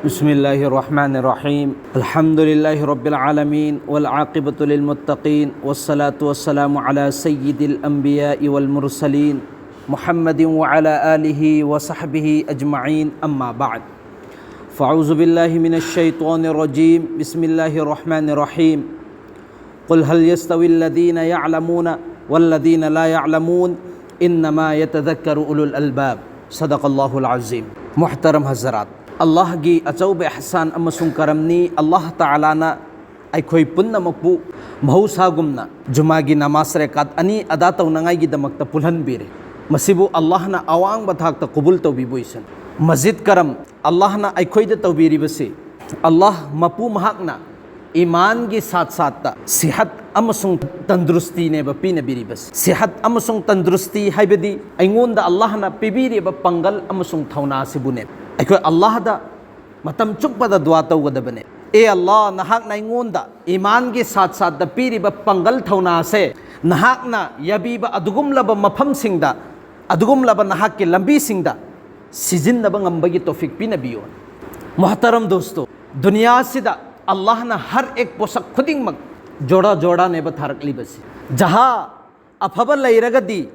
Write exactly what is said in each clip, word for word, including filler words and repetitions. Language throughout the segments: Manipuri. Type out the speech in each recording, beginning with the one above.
بسم الله الرحمن الرحيم. الحمد لله رب العالمين، والعاقبة للمتقين، والصلاة والسلام على سيد الأنبياء والمرسلين، محمد وعلى آله وصحبه أجمعين، أما بعد. فأعوذ بالله من الشيطان الرجيم. بسم الله الرحمن الرحيم. قل هل يستوي الذين يعلمون والذين لا يعلمون، إنما يتذكر أولو الألباب. صدق الله العظيم. محترم حضرات، ꯑꯜꯂꯥꯍꯒꯤ ꯑꯆꯧꯕ ꯏꯍꯁꯥꯟ ꯑꯃꯁꯨꯡ ꯀꯔꯝꯅꯤ꯫ ꯑꯜꯂꯥꯍ ꯇꯥꯂꯥꯅ ꯑꯩꯈꯣꯏ ꯄꯨꯝꯅꯃꯛꯄꯨ ꯃꯍꯧꯁꯥꯒꯨꯝꯅ ꯖꯨꯃꯥꯒꯤ ꯅꯃꯥꯖ ꯔꯦꯀꯥꯠ ꯑꯅꯤ ꯑꯗꯥ ꯇꯧꯅꯉꯥꯏꯒꯤꯗꯃꯛꯇ ꯄꯨꯜꯍꯟꯕꯤꯔꯦ꯫ ꯃꯁꯤꯕꯨ ꯑꯜꯂꯥꯍꯅ ꯑꯋꯥꯡꯕ ꯊꯥꯛꯇ ꯀꯕꯨꯜ ꯇꯧꯕꯤꯕ ꯑꯣꯏꯁꯅꯨ꯫ ꯃꯁꯖꯤꯗ ꯀꯔꯝ ꯑꯜꯂꯥꯍꯅ ꯑꯩꯈꯣꯏꯗ ꯇꯧꯕꯤꯔꯤꯕꯁꯤ, ꯑꯜꯂꯥꯍ ꯃꯄꯨ ꯃꯍꯥꯛꯅ ꯏꯃꯥꯟꯒꯤ ꯁꯥꯠ ꯁꯥꯠꯇ ꯁꯤꯍꯠ ꯑꯃꯁꯨꯡ ꯇꯟꯗ꯭ꯔꯨꯁꯇꯤꯅꯦꯕ ꯄꯤꯅꯕꯤꯔꯤꯕꯁꯤ꯫ ꯁꯤꯍꯠ ꯑꯃꯁꯨꯡ ꯇꯟꯗ꯭ꯔꯨꯁꯇꯤ ꯍꯥꯏꯕꯗꯤ ꯑꯩꯉꯣꯟꯗ ꯑꯜꯂꯥꯍꯅ ꯄꯤꯕꯤꯔꯤꯕ ꯄꯥꯡꯒꯜ ꯑꯃꯁꯨꯡ ꯊꯧꯅꯥ ꯑꯁꯤꯕꯨꯅꯦꯕ꯫ ꯑꯩꯈꯣꯏ ꯑꯜꯂꯥꯍꯗ ꯃꯇꯝ ꯆꯨꯞꯄꯗ ꯗꯨꯋꯥ ꯇꯧꯒꯗꯕꯅꯦ꯫ ꯑꯦ ꯑꯜꯂꯥꯍ, ꯅꯍꯥꯛꯅ ꯑꯩꯉꯣꯟꯗ ꯏꯃꯥꯟꯒꯤ ꯁꯥꯠ ꯁꯥꯠꯇ ꯄꯤꯔꯤꯕ ꯄꯥꯡꯒꯜ ꯊꯧꯅꯥꯁꯦ ꯅꯍꯥꯛꯅ ꯌꯥꯕꯤꯕ ꯑꯗꯨꯒꯨꯝꯂꯕ ꯃꯐꯝꯁꯤꯡꯗ, ꯑꯗꯨꯒꯨꯝꯂꯕ ꯅꯍꯥꯛꯀꯤ ꯂꯝꯕꯤꯁꯤꯡꯗ ꯁꯤꯖꯤꯟꯅꯕ ꯉꯝꯕꯒꯤ ꯇꯣꯐꯤꯛ ꯄꯤꯅꯕꯤꯌꯨ꯫ ꯃꯣꯍꯇꯔꯝ ꯗꯣꯁꯇꯣ, ꯗꯨꯅꯤꯌꯥꯁꯤꯗ ꯑꯜꯂꯥꯍꯅ ꯍꯔ ꯑꯦꯛ ꯄꯣꯁꯛ ꯈꯨꯗꯤꯡꯃꯛ ꯖꯣꯔꯥ ꯖꯣꯔꯥꯅꯦꯕ ꯊꯥꯔꯛꯂꯤꯕꯁꯤ꯫ ꯖꯍꯥ ꯑꯐꯕ ꯂꯩꯔꯒꯗꯤ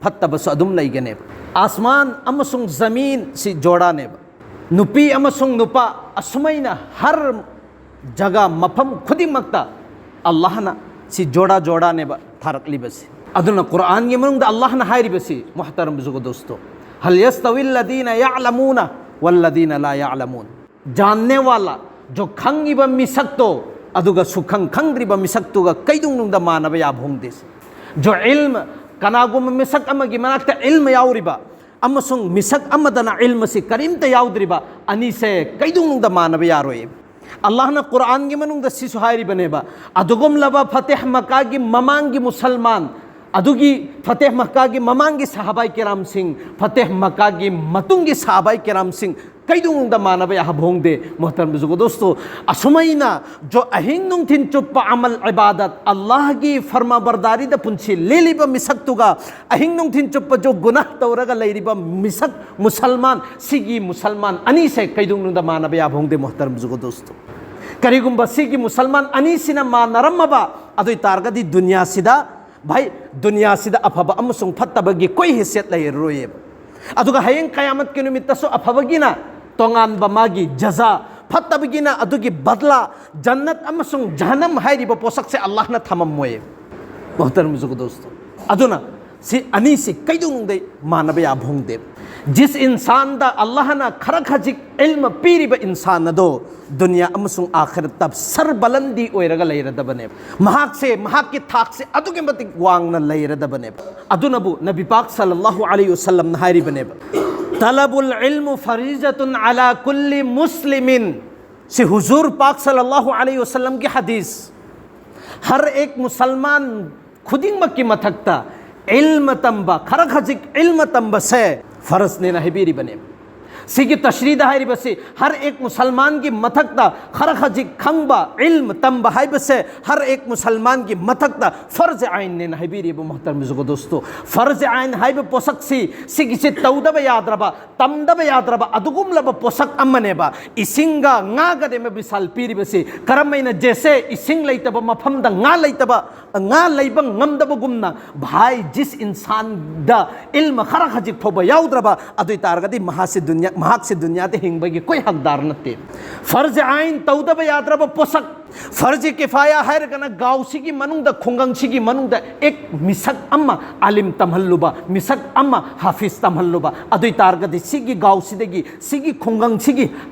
ꯐꯠꯇꯕꯁꯨ ꯑꯗꯨꯝ ꯂꯩꯒꯅꯦꯕ꯫ ꯑꯥꯁꯃꯥꯟ ꯑꯃꯁꯨꯡ ꯖꯃꯤꯟ ꯁꯤ ꯖꯣꯔꯥꯅꯦꯕ꯫ ꯅꯨꯄꯤ ꯑꯃꯁꯨꯡ ꯅꯨꯄꯥ ꯑꯁꯨꯃꯥꯏꯅ ꯍꯔ ꯖꯒꯥ, ꯃꯐꯝ ꯈꯨꯗꯤꯡꯃꯛꯇ ꯑꯜꯂꯥꯍꯅ ꯁꯤ ꯖꯣꯔꯥ ꯖꯣꯔꯥꯅꯦꯕ ꯊꯥꯔꯛꯂꯤꯕꯁꯤ꯫ ꯑꯗꯨꯅ ꯀꯨꯔꯥꯟꯒꯤ ꯃꯅꯨꯡꯗ ꯑꯜꯂꯥꯍꯅ ꯍꯥꯏꯔꯤꯕꯁꯤ, ꯃꯣꯍꯇꯔꯝ ꯕꯨꯖꯨꯔꯒ ꯗꯣꯁꯇꯣ, "ꯍꯜ ꯌꯥꯁꯇꯥꯋꯤ ꯑꯜꯂꯗꯤꯅ ꯌꯥꯂꯃꯨꯅ ꯋꯜꯂꯗꯤꯅ ꯂꯥ ꯌꯥꯂꯃꯨꯟ?" ꯖꯥꯟꯅꯦ ꯋꯥꯂꯥ, ꯖꯣ ꯈꯪꯉꯤꯕ ꯃꯤꯁꯛꯇꯣ, ꯑꯗꯨꯒ ꯁꯨꯈꯪ ꯈꯪꯗ꯭ꯔꯤꯕ ꯃꯤꯁꯛꯇꯨꯒ ꯀꯩꯗꯧꯅꯨꯡꯗ ꯃꯥꯟꯅꯕ ꯌꯥꯕ ꯍꯣꯡꯗꯦ꯫ ꯖꯣ ꯏꯜꯝ, ꯀꯅꯥꯒꯨꯝꯕ ꯃꯤꯁꯛ ꯑꯃꯒꯤ ꯃꯅꯥꯛꯇ ꯏꯜꯝ ꯌꯥꯎꯔꯤꯕ ꯑꯃꯁꯨꯡ ꯃꯤꯁꯛ ꯑꯃꯗꯅ ꯏꯜꯝ ꯑꯁꯤ ꯀꯔꯤꯝꯇ ꯌꯥꯎꯗ꯭ꯔꯤꯕ, ꯑꯅꯤꯁꯦ ꯀꯩꯗꯧꯅꯨꯡꯗ ꯃꯥꯟꯅꯕ ꯌꯥꯔꯣꯏ꯫ ꯑꯜꯂꯥꯍꯅ ꯀꯨꯔꯥꯟꯒꯤ ꯃꯅꯨꯡꯗ ꯁꯤꯁꯨ ꯍꯥꯏꯔꯤꯕꯅꯦꯕ, ꯑꯗꯨꯒꯨꯝꯂꯕ ꯐꯇꯦꯍ ꯃꯛꯀꯥꯒꯤ ꯃꯃꯥꯡꯒꯤ ꯃꯨꯁꯜꯃꯥꯟ, ꯑꯗꯨꯒꯤ ꯐꯇꯦꯍ ꯃꯛꯀꯥꯒꯤ ꯃꯃꯥꯡꯒꯤ ꯁꯍꯥꯕꯥꯏ ꯀꯤꯔꯥꯝꯁꯤꯡ, ꯐꯇꯦꯍ ꯃꯛꯀꯥꯒꯤ ꯃꯇꯨꯡꯒꯤ ꯁꯍꯥꯕꯥꯏ ꯀꯤꯔꯥꯝꯁꯤꯡ, ꯀꯩꯗꯧꯅꯨꯡꯗ ꯃꯥꯟꯅꯕ ꯌꯥꯕ ꯍꯣꯡꯗꯦ꯫ ꯃꯣꯍꯇꯔꯝ ꯕꯨꯖꯨꯔꯒ ꯗꯣꯁꯇꯣ, ꯑꯁꯨꯃꯥꯏꯅ ꯖꯣ ꯑꯍꯤꯡ ꯅꯨꯡꯊꯤꯟ ꯆꯨꯞꯄ ꯑꯃꯜ ꯏꯕꯥꯗꯠ, ꯑꯜꯂꯥꯍꯒꯤ ꯐꯔꯃꯥꯕꯔꯗꯥꯔꯤꯗ ꯄꯨꯟꯁꯤ ꯂꯦꯜꯂꯤꯕ ꯃꯤꯁꯛꯇꯨꯒ ꯑꯍꯤꯡ ꯅꯨꯡꯊꯤꯟ ꯆꯨꯞꯄ ꯖꯣ ꯒꯨꯅꯥꯍ ꯇꯧꯔꯒ ꯂꯩꯔꯤꯕ ꯃꯤꯁꯛ ꯃꯨꯁꯜꯃꯥꯟ, ꯁꯤꯒꯤ ꯃꯨꯁꯜꯃꯥꯟ ꯑꯅꯤꯁꯦ ꯀꯩꯗꯧꯅꯨꯡꯗ ꯃꯥꯟꯅꯕ ꯌꯥꯕ ꯍꯣꯡꯗꯦ꯫ ꯃꯣꯍꯇꯔꯝ ꯕꯨꯖꯨꯔꯒ ꯗꯣꯁꯇꯣ, ꯀꯔꯤꯒꯨꯝꯕ ꯁꯤꯒꯤ ꯃꯨꯁꯜꯃꯥꯟ ꯑꯅꯤꯁꯤꯅ ꯃꯥꯟꯅꯔꯝꯃꯕ ꯑꯗꯨ ꯑꯣꯏ ꯇꯥꯔꯒꯗꯤ ꯗꯨꯅꯤꯌꯥꯁꯤꯗ, ꯚꯥꯏ, ꯗꯨꯅꯤꯌꯥꯁꯤꯗ ꯑꯐꯕ ꯑꯃꯁꯨꯡ ꯐꯠꯇꯕꯒꯤ ꯀꯣꯏ ꯍꯩꯁꯤꯌꯠ ꯂꯩꯔꯔꯣꯏꯌꯦꯕ꯫ ꯑꯗꯨꯒ ꯍꯌꯦꯡ ꯀꯌꯥꯃꯠꯀꯤ ꯅꯨꯃꯤꯠꯇꯁꯨ ꯑꯐꯕꯒꯤꯅ ꯇꯣꯉꯥꯟꯕ ꯃꯥꯒꯤ ꯖꯖꯥ, ꯐꯠꯇꯕꯒꯤꯅ ꯑꯗꯨꯒꯤ ꯕꯗꯂꯥ, ꯖꯟꯅꯠ ꯑꯃꯁꯨꯡ ꯖꯍꯟꯅꯝ ꯍꯥꯏꯔꯤꯕ ꯄꯣꯠꯁꯛꯁꯦ ꯑꯜꯂꯥꯍꯅ ꯊꯝꯃꯝꯃꯣꯏ꯫ ꯃꯣꯍꯇꯔꯝ ꯕꯨꯖꯨꯔꯒ ꯗꯣꯁꯇꯣ, ꯑꯗꯨꯅ ꯁꯤ ꯑꯅꯤꯁꯤ ꯀꯩꯗꯧꯅꯨꯡꯗ ꯃꯥꯟꯅꯕ ꯌꯥꯕ ꯍꯣꯡꯗꯦ꯫ ꯖꯤꯁ ꯏꯟꯁꯥꯟꯗ ꯑꯜꯂꯥꯍꯅ ꯈꯔ ꯈꯖꯤꯛ ꯏꯜꯃ ꯄꯤꯔꯤꯕ ꯏꯟꯁꯥꯟ ꯑꯗꯣ ꯗꯨꯅꯤꯌꯥ ꯑꯃꯁꯨꯡ ꯑꯥꯈꯤꯔꯠꯇ ꯁꯔꯕꯂꯟꯗꯤ ꯑꯣꯏꯔꯒ ꯂꯩꯔꯗꯕꯅꯦꯕ꯫ ꯃꯍꯥꯛꯁꯦ, ꯃꯍꯥꯛꯀꯤ ꯊꯥꯛꯁꯦ ꯑꯗꯨꯛꯀꯤ ꯃꯇꯤꯛ ꯋꯥꯡꯅ ꯂꯩꯔꯗꯕꯅꯦꯕ꯫ ꯑꯗꯨꯅꯕꯨ ꯅꯕꯤ ꯄꯥꯛ ꯁꯜꯂꯜꯂꯥꯍꯨ ꯑꯂꯩꯍꯤ ꯋꯁꯜꯂꯝꯅ ꯍꯥꯏꯔꯤꯕꯅꯦꯕ, "ꯇꯂꯕꯨꯜ ꯏꯜꯃꯨ ꯐꯔꯤꯖꯇꯨꯟ ꯑꯂꯥ ꯀꯨꯜꯂꯤ ꯃꯨꯁꯂꯤꯃꯤꯟ"꯫ ꯁꯤ ꯍꯨꯖꯨꯔ ꯄꯥꯛ ꯁꯜꯂꯜꯂꯥꯍꯨ ꯑꯂꯩꯍꯤ ꯋꯁꯜꯂꯝꯒꯤ ꯍꯗꯤꯁ꯫ ꯍꯔ ꯑꯦꯛ ꯃꯨꯁꯜꯃꯥꯟ ꯈꯨꯗꯤꯡꯃꯛꯀꯤ ꯃꯊꯛꯇ ꯏꯜꯃ ꯇꯝꯕ, ꯈꯔ ꯈꯖꯤꯛ ꯏꯜꯃ ꯇꯝꯕꯁꯦ ꯐꯔꯖꯅꯦꯅ ꯍꯥꯏꯕꯤꯔꯤꯕꯅꯦꯕ꯫ ꯁꯤꯒꯤ ꯇꯁ꯭ꯔꯤꯗ ꯍꯥꯏꯔꯤꯕꯁꯤ ꯍꯔ ꯑꯦꯛ ꯃꯨꯁꯜꯃꯥꯟꯒꯤ ꯃꯊꯛꯇ ꯈꯔ ꯈꯖꯤꯛ ꯈꯪꯕ, ꯏꯜꯃ ꯇꯝꯕ ꯍꯥꯏꯕꯁꯦ ꯍꯔ ꯑꯦꯛ ꯃꯨꯁꯜꯃꯥꯟꯒꯤ ꯃꯊꯛꯇ ꯐꯔꯖ ꯑꯥꯏꯟꯅꯦꯅ ꯍꯥꯏꯕꯤꯔꯤꯕ꯫ ꯃꯣꯍꯇꯔꯝ ꯕꯨꯖꯨꯔꯒ ꯗꯣꯁꯇꯣ, ꯐꯔꯖ ꯑꯥꯏꯟ ꯍꯥꯏꯕ ꯄꯣꯠꯁꯛꯁꯤ, ꯁꯤꯒꯤꯁꯤ ꯇꯧꯗꯕ ꯌꯥꯗ꯭ꯔꯕ, ꯇꯝꯗꯕ ꯌꯥꯗ꯭ꯔꯕ ꯑꯗꯨꯒꯨꯝꯂꯕ ꯄꯣꯠꯁꯛ ꯑꯃꯅꯦꯕ꯫ ꯏꯁꯤꯡꯒ ꯉꯥꯒꯗꯤ ꯃꯤꯁꯥꯜ ꯄꯤꯔꯤꯕꯁꯤ ꯀꯔꯝꯍꯥꯏꯅ, ꯖꯦꯁꯦ ꯏꯁꯤꯡ ꯂꯩꯇꯕ ꯃꯐꯝꯗ ꯉꯥ ꯂꯩꯇꯕ, ꯉꯥ ꯂꯩꯕ ꯉꯝꯗꯕꯒꯨꯝꯅ, ꯚꯥꯏ, ꯖꯤꯁ ꯏꯟꯁꯥꯟꯗ ꯏꯜꯃ ꯈꯔ ꯈꯖꯤꯛ ꯐꯥꯎꯕ ꯌꯥꯎꯗ꯭ꯔꯕ ꯑꯗꯨ ꯑꯣꯏ ꯇꯥꯔꯒꯗꯤ ꯃꯍꯥꯛꯁꯤ ꯗꯨꯅꯤꯌꯥ, ꯃꯍꯥꯛꯁꯤ ꯗꯨꯅꯤꯌꯥꯗ ꯍꯤꯡꯕꯒꯤ ꯀꯣꯏ ꯍꯛꯗꯥꯔ ꯅꯠꯇꯦ꯫ ꯐꯔꯖ ꯑꯥꯏꯟ ꯇꯧꯗꯕ ꯌꯥꯗ꯭ꯔꯕ ꯄꯣꯠꯁꯛ, ꯐꯔꯖ ꯀꯤꯐꯥꯌꯥ ꯍꯥꯏꯔꯒꯅ ꯒꯥꯎꯁꯤꯒꯤ ꯃꯅꯨꯡꯗ, ꯈꯨꯡꯒꯪꯁꯤꯒꯤ ꯃꯅꯨꯡꯗ ꯑꯦꯛ ꯃꯤꯁꯛ ꯑꯃ ꯑꯂꯤꯝ ꯇꯝꯍꯜꯂꯨꯕ, ꯃꯤꯁꯛ ꯑꯃ ꯍꯥꯐꯤꯖ ꯇꯝꯍꯜꯂꯨꯕ, ꯑꯗꯨ ꯑꯣꯏ ꯇꯥꯔꯒꯗꯤ ꯁꯤꯒꯤ ꯒꯥꯎꯁꯤꯗꯒꯤ, ꯁꯤꯒꯤ ꯈꯨꯡꯒꯪꯁꯤꯒꯤ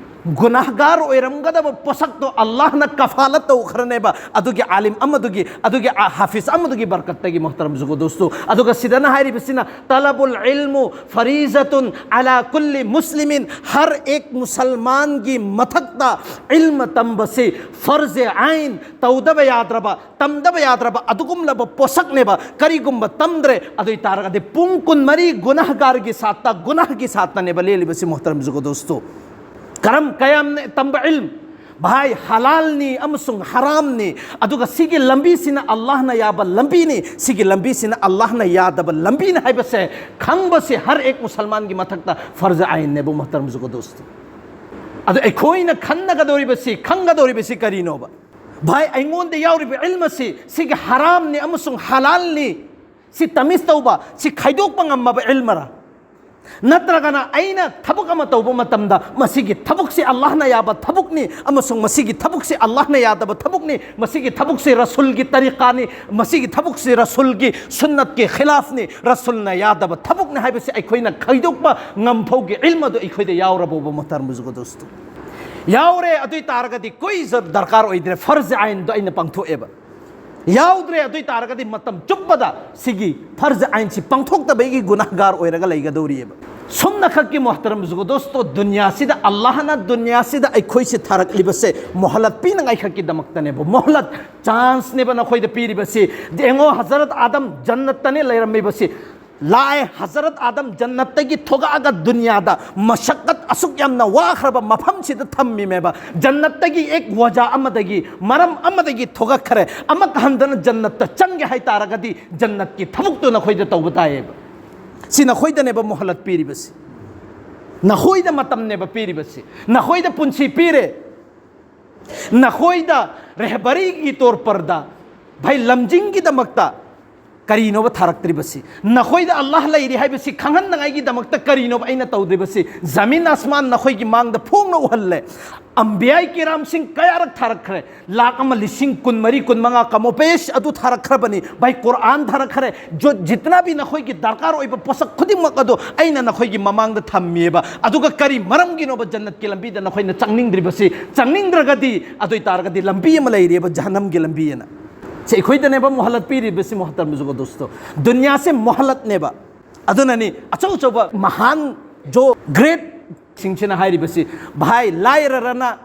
ꯒꯨꯅꯥꯍꯒꯥꯔ ꯑꯣꯏꯔꯝꯒꯗꯕ ꯄꯣꯠꯁꯛꯇꯣ ꯑꯜꯂꯥꯍꯅ ꯀꯐꯥꯂꯠ ꯇꯧꯈ꯭ꯔꯅꯦꯕ, ꯑꯗꯨꯒꯤ ꯑꯥꯂꯤꯝ ꯑꯃꯗꯨꯒꯤ, ꯑꯗꯨꯒꯤ ꯑ-, ꯍꯥꯐꯤꯖ ꯑꯃꯗꯨꯒꯤ ꯕꯔꯀꯠꯇꯒꯤ, ꯃꯣꯍꯇꯔꯝ ꯖꯨꯒꯣ ꯗꯣꯁꯇꯣ꯫ ꯑꯗꯨꯒ ꯁꯤꯗꯅ ꯍꯥꯏꯔꯤꯕꯁꯤꯅ, "ꯇꯂꯕꯨꯜ ꯏꯜꯃꯨ ꯐꯔꯤꯖꯇꯨꯟ ꯑꯂꯥ ꯀꯨꯜꯂꯤ ꯃꯨꯁꯂꯤꯃꯤꯟ", ꯍꯔ ꯑꯦꯛ ꯃꯨꯁꯜꯃꯥꯟꯒꯤ ꯃꯊꯛꯇ ꯏꯜꯃ ꯇꯝꯕꯁꯤ ꯐꯔꯖ ꯑꯥꯏꯟ, ꯇꯧꯗꯕ ꯌꯥꯗ꯭ꯔꯕ, ꯇꯝꯗꯕ ꯌꯥꯗ꯭ꯔꯕ ꯑꯗꯨꯒꯨꯝꯂꯕ ꯄꯣꯠꯁꯛꯅꯦꯕ꯫ ꯀꯔꯤꯒꯨꯝꯕ ꯇꯝꯗ꯭ꯔꯦ ꯑꯗꯨ ꯑꯣꯏ ꯇꯥꯔꯒꯗꯤ ꯄꯨꯡ ꯀꯨꯟꯃꯔꯤ ꯒꯨꯅꯥꯍꯒꯥꯔꯒꯤ ꯁꯥꯠꯇ, ꯒꯨꯅꯥꯍꯒꯤ ꯁꯥꯠꯇꯅꯦꯕ ꯂꯦꯜꯂꯤꯕꯁꯤ, ꯃꯣꯍꯇꯔꯝ ꯖꯨꯒꯣ ꯗꯣꯁꯇꯣ꯫ ꯀꯔꯝ ꯀꯌꯥꯝꯅ ꯇꯝꯕ ꯏꯜꯝ? ꯚꯥꯏ, ꯍꯂꯥꯜꯅꯤ ꯑꯃꯁꯨꯡ ꯍꯔꯥꯝꯅꯤ, ꯑꯗꯨꯒ ꯁꯤꯒꯤ ꯂꯝꯕꯤꯁꯤꯅ ꯑꯜꯂꯥꯍꯅ ꯌꯥꯕ ꯂꯝꯕꯤꯅꯤ, ꯁꯤꯒꯤ ꯂꯝꯕꯤꯁꯤꯅ ꯑꯜꯂꯥꯍꯅ ꯌꯥꯗꯕ ꯂꯝꯕꯤꯅꯤ ꯍꯥꯏꯕꯁꯦ ꯈꯪꯕꯁꯦ ꯍꯔ ꯑꯦꯛ ꯃꯨꯁꯜꯃꯥꯟꯒꯤ ꯃꯊꯛꯇ ꯐꯔꯖ ꯑꯥꯏꯟꯅꯦꯕ, ꯃꯣꯍꯇꯔꯝ ꯖꯨꯒꯣ ꯗꯣꯁꯇꯣ꯫ ꯑꯗꯨ ꯑꯩꯈꯣꯏꯅ ꯈꯟꯅꯒꯗꯧꯔꯤꯕꯁꯤ, ꯈꯪꯒꯗꯧꯔꯤꯕꯁꯤ ꯀꯔꯤꯅꯣꯕ? ꯚꯥꯏ, ꯑꯩꯉꯣꯟꯗ ꯌꯥꯎꯔꯤꯕ ꯏꯜꯃ ꯑꯁꯤ ꯁꯤꯒꯤ ꯍꯔꯥꯝꯅꯤ ꯑꯃꯁꯨꯡ ꯍꯂꯥꯜꯅꯤ, ꯁꯤ ꯇꯃꯤꯁ ꯇꯧꯕ, ꯁꯤ ꯈꯥꯏꯗꯣꯛꯄ ꯉꯝꯃꯕ ꯏꯜꯃꯔꯥ? ꯅꯠꯇ꯭ꯔꯒꯅ ꯑꯩꯅ ꯊꯕꯛ ꯑꯃ ꯇꯧꯕ ꯃꯇꯝꯗ ꯃꯁꯤꯒꯤ ꯊꯕꯛꯁꯤ ꯑꯜꯂꯥꯍꯅ ꯌꯥꯕ ꯊꯕꯛꯅꯤ ꯑꯃꯁꯨꯡ ꯃꯁꯤꯒꯤ ꯊꯕꯛꯁꯤ ꯑꯜꯂꯥꯍꯅ ꯌꯥꯗꯕ ꯊꯕꯛꯅꯤ, ꯃꯁꯤꯒꯤ ꯊꯕꯛꯁꯤ ꯔꯁꯨꯜꯒꯤ ꯇꯔꯤꯀꯥꯅꯤ, ꯃꯁꯤꯒꯤ ꯊꯕꯛꯁꯤ ꯔꯁꯨꯜꯒꯤ ꯁꯨꯟꯅꯠꯀꯤ ꯈꯤꯂꯥꯐꯅꯤ, ꯔꯁꯨꯜꯅ ꯌꯥꯗꯕ ꯊꯕꯛꯅꯤ ꯍꯥꯏꯕꯁꯤ ꯑꯩꯈꯣꯏꯅ ꯈꯥꯏꯗꯣꯛꯄ ꯉꯝꯐꯧꯒꯤ ꯏꯜꯃ ꯑꯗꯨ ꯑꯩꯈꯣꯏꯗ ꯌꯥꯎꯔꯕꯣꯕ, ꯃꯣꯍꯇꯔꯝ ꯖꯨꯒꯣ ꯗꯣꯁꯇꯣ? ꯌꯥꯎꯔꯦ꯫ ꯑꯗꯨ ꯑꯣꯏ ꯇꯥꯔꯒꯗꯤ ꯀꯣꯏ ꯖ-, ꯗꯔꯀꯥꯔ ꯑꯣꯏꯗ꯭ꯔꯦ, ꯐꯔꯖ ꯑꯥꯏꯟꯗꯣ ꯑꯩꯅ ꯄꯥꯡꯊꯣꯛꯑꯦꯕ꯫ ꯌꯥꯎꯗ꯭ꯔꯦ ꯑꯗꯨ ꯑꯣꯏ ꯇꯥꯔꯒꯗꯤ ꯃꯇꯝ ꯆꯨꯞꯄꯗ ꯁꯤꯒꯤ ꯐꯔꯖ ꯑꯥꯏꯟꯁꯤ ꯄꯥꯡꯊꯣꯛꯇꯕꯒꯤ ꯒꯨꯅꯥꯍꯒꯥꯔ ꯑꯣꯏꯔꯒ ꯂꯩꯒꯗꯧꯔꯤꯑꯕ꯫ ꯁꯨꯝꯅꯈꯛꯀꯤ, ꯃꯣꯍꯇꯔꯝ ꯖꯨꯒꯣ ꯗꯣꯁꯇꯣ, ꯗꯨꯅꯤꯌꯥꯁꯤꯗ ꯑꯜꯂꯥꯍꯅ ꯗꯨꯅꯤꯌꯥꯁꯤꯗ ꯑꯩꯈꯣꯏꯁꯤ ꯊꯥꯔꯛꯂꯤꯕꯁꯦ ꯃꯣꯍꯂꯠ ꯄꯤꯅꯉꯥꯏꯈꯛꯀꯤꯗꯃꯛꯇꯅꯦꯕ, ꯃꯣꯍꯂꯠ, ꯆꯥꯟꯁꯅꯦꯕ ꯅꯈꯣꯏꯗ ꯄꯤꯔꯤꯕꯁꯤ꯫ ꯌꯦꯡꯉꯣ, ꯍꯖꯔꯠ ꯑꯥꯗꯝ ꯖꯟꯅꯠꯇꯅꯦ ꯂꯩꯔꯝꯃꯤꯕꯁꯤ꯫ ꯂꯥꯛꯑꯦ, ꯍꯖꯔꯠ ꯑꯥꯗꯝ ꯖꯟꯅꯠꯇꯒꯤ ꯊꯣꯛꯂꯛꯑꯒ ꯗꯨꯅꯤꯌꯥꯗ ꯃꯁꯛꯀꯠ ꯑꯁꯨꯛ ꯌꯥꯝꯅ ꯋꯥꯈ꯭ꯔꯕ ꯃꯐꯝꯁꯤꯗ ꯊꯝꯃꯤꯃꯦꯕ꯫ ꯖꯟꯅꯠꯇꯒꯤ ꯑꯦꯛ ꯋꯖꯥ ꯑꯃꯗꯒꯤ, ꯃꯔꯝ ꯑꯃꯗꯒꯤ ꯊꯣꯛꯂꯛꯈ꯭ꯔꯦ, ꯑꯃꯨꯛ ꯍꯟꯗꯅ ꯖꯟꯅꯠꯇ ꯆꯪꯒꯦ ꯍꯥꯏꯇꯥꯔꯒꯗꯤ ꯖꯟꯅꯠꯀꯤ ꯊꯕꯛꯇꯨ ꯅꯈꯣꯏꯗ ꯇꯧꯕ ꯇꯥꯏꯌꯦꯕ꯫ ꯁꯤ ꯅꯈꯣꯏꯗꯅꯦꯕ ꯃꯣꯍꯂꯠ ꯄꯤꯔꯤꯕꯁꯤ, ꯅꯈꯣꯏꯗ ꯃꯇꯝꯅꯦꯕ ꯄꯤꯔꯤꯕꯁꯤ, ꯅꯈꯣꯏꯗ ꯄꯨꯟꯁꯤ ꯄꯤꯔꯦ꯫ ꯅꯈꯣꯏꯗ ꯔꯦꯍꯕꯔꯤꯒꯤ ꯇꯣꯔ ꯄꯔꯗ, ꯚꯥꯏ, ꯂꯝꯖꯤꯡꯒꯤꯗꯃꯛꯇ ꯀꯔꯤꯅꯣꯕ ꯊꯥꯔꯛꯇ꯭ꯔꯤꯕꯁꯤ? ꯅꯈꯣꯏꯗ ꯑꯜꯂꯥꯍ ꯂꯩꯔꯤ ꯍꯥꯏꯕꯁꯤ ꯈꯪꯍꯟꯅꯉꯥꯏꯒꯤꯗꯃꯛꯇ ꯀꯔꯤꯅꯣꯕ ꯑꯩꯅ ꯇꯧꯗ꯭ꯔꯤꯕꯁꯤ? ꯖꯃꯤꯟ ꯑꯁꯃꯥꯟ ꯅꯈꯣꯏꯒꯤ ꯃꯥꯡꯗ ꯐꯣꯡꯅ ꯎꯍꯜꯂꯦ꯫ ꯑꯝꯕꯤꯌꯥꯏ ꯀꯤꯔꯥꯝꯁꯤꯡ ꯀꯌꯥꯔꯛ ꯊꯥꯔꯛꯈ꯭ꯔꯦ? ꯂꯥꯛ ꯑꯃ ꯂꯤꯁꯤꯡ ꯀꯨꯟꯃꯔꯤ, ꯀꯨꯟꯃꯉꯥ ꯀꯃꯣꯄꯦꯁ ꯑꯗꯨ ꯊꯥꯔꯛꯈ꯭ꯔꯕꯅꯤ꯫ ꯚꯥꯏ, ꯀꯨꯔꯥꯟ ꯊꯥꯔꯛꯈ꯭ꯔꯦ꯫ ꯖꯣ-, ꯖꯤꯇꯅꯥ ꯚꯤ ꯅꯈꯣꯏꯒꯤ ꯗꯔꯀꯥꯔ ꯑꯣꯏꯕ ꯄꯣꯠꯁꯛ ꯈꯨꯗꯤꯡꯃꯛ ꯑꯗꯨ ꯑꯩꯅ ꯅꯈꯣꯏꯒꯤ ꯃꯃꯥꯡꯗ ꯊꯝꯃꯤꯕ꯫ ꯑꯗꯨꯒ ꯀꯔꯤ ꯃꯔꯝꯒꯤꯅꯣꯕ ꯖꯟꯅꯠꯀꯤ ꯂꯝꯕꯤꯗ ꯅꯈꯣꯏꯅ ꯆꯪꯅꯤꯡꯗ꯭ꯔꯤꯕꯁꯤ? ꯆꯪꯅꯤꯡꯗ꯭ꯔꯒꯗꯤ, ꯑꯗꯨ ꯑꯣꯏ ꯇꯥꯔꯒꯗꯤ ꯂꯝꯕꯤ ꯑꯃ ꯂꯩꯔꯤꯕ, ꯖꯍꯟꯅꯝꯒꯤ ꯂꯝꯕꯤ ꯑꯅ꯫ ꯁꯤ ꯑꯩꯈꯣꯏꯗꯅꯦꯕ ꯃꯣꯍꯂꯠ ꯄꯤꯔꯤꯕꯁꯤ, ꯃꯣꯍꯇꯔꯝ ꯕꯨꯖꯨꯔꯒ ꯗꯣꯁꯇꯣ꯫ ꯗꯨꯅꯤꯌꯥꯁꯦ ꯃꯣꯍꯂꯠꯅꯦꯕ꯫ ꯑꯗꯨꯅꯅꯤ ꯑꯆꯧ ꯑꯆꯧꯕ ꯃꯍꯥꯟ ꯖꯣ ꯒ꯭ꯔꯦꯠ ꯁꯤꯡꯁꯤꯅ ꯍꯥꯏꯔꯤꯕꯁꯤ, ꯚꯥꯏ, ꯂꯥꯏꯔꯔꯅ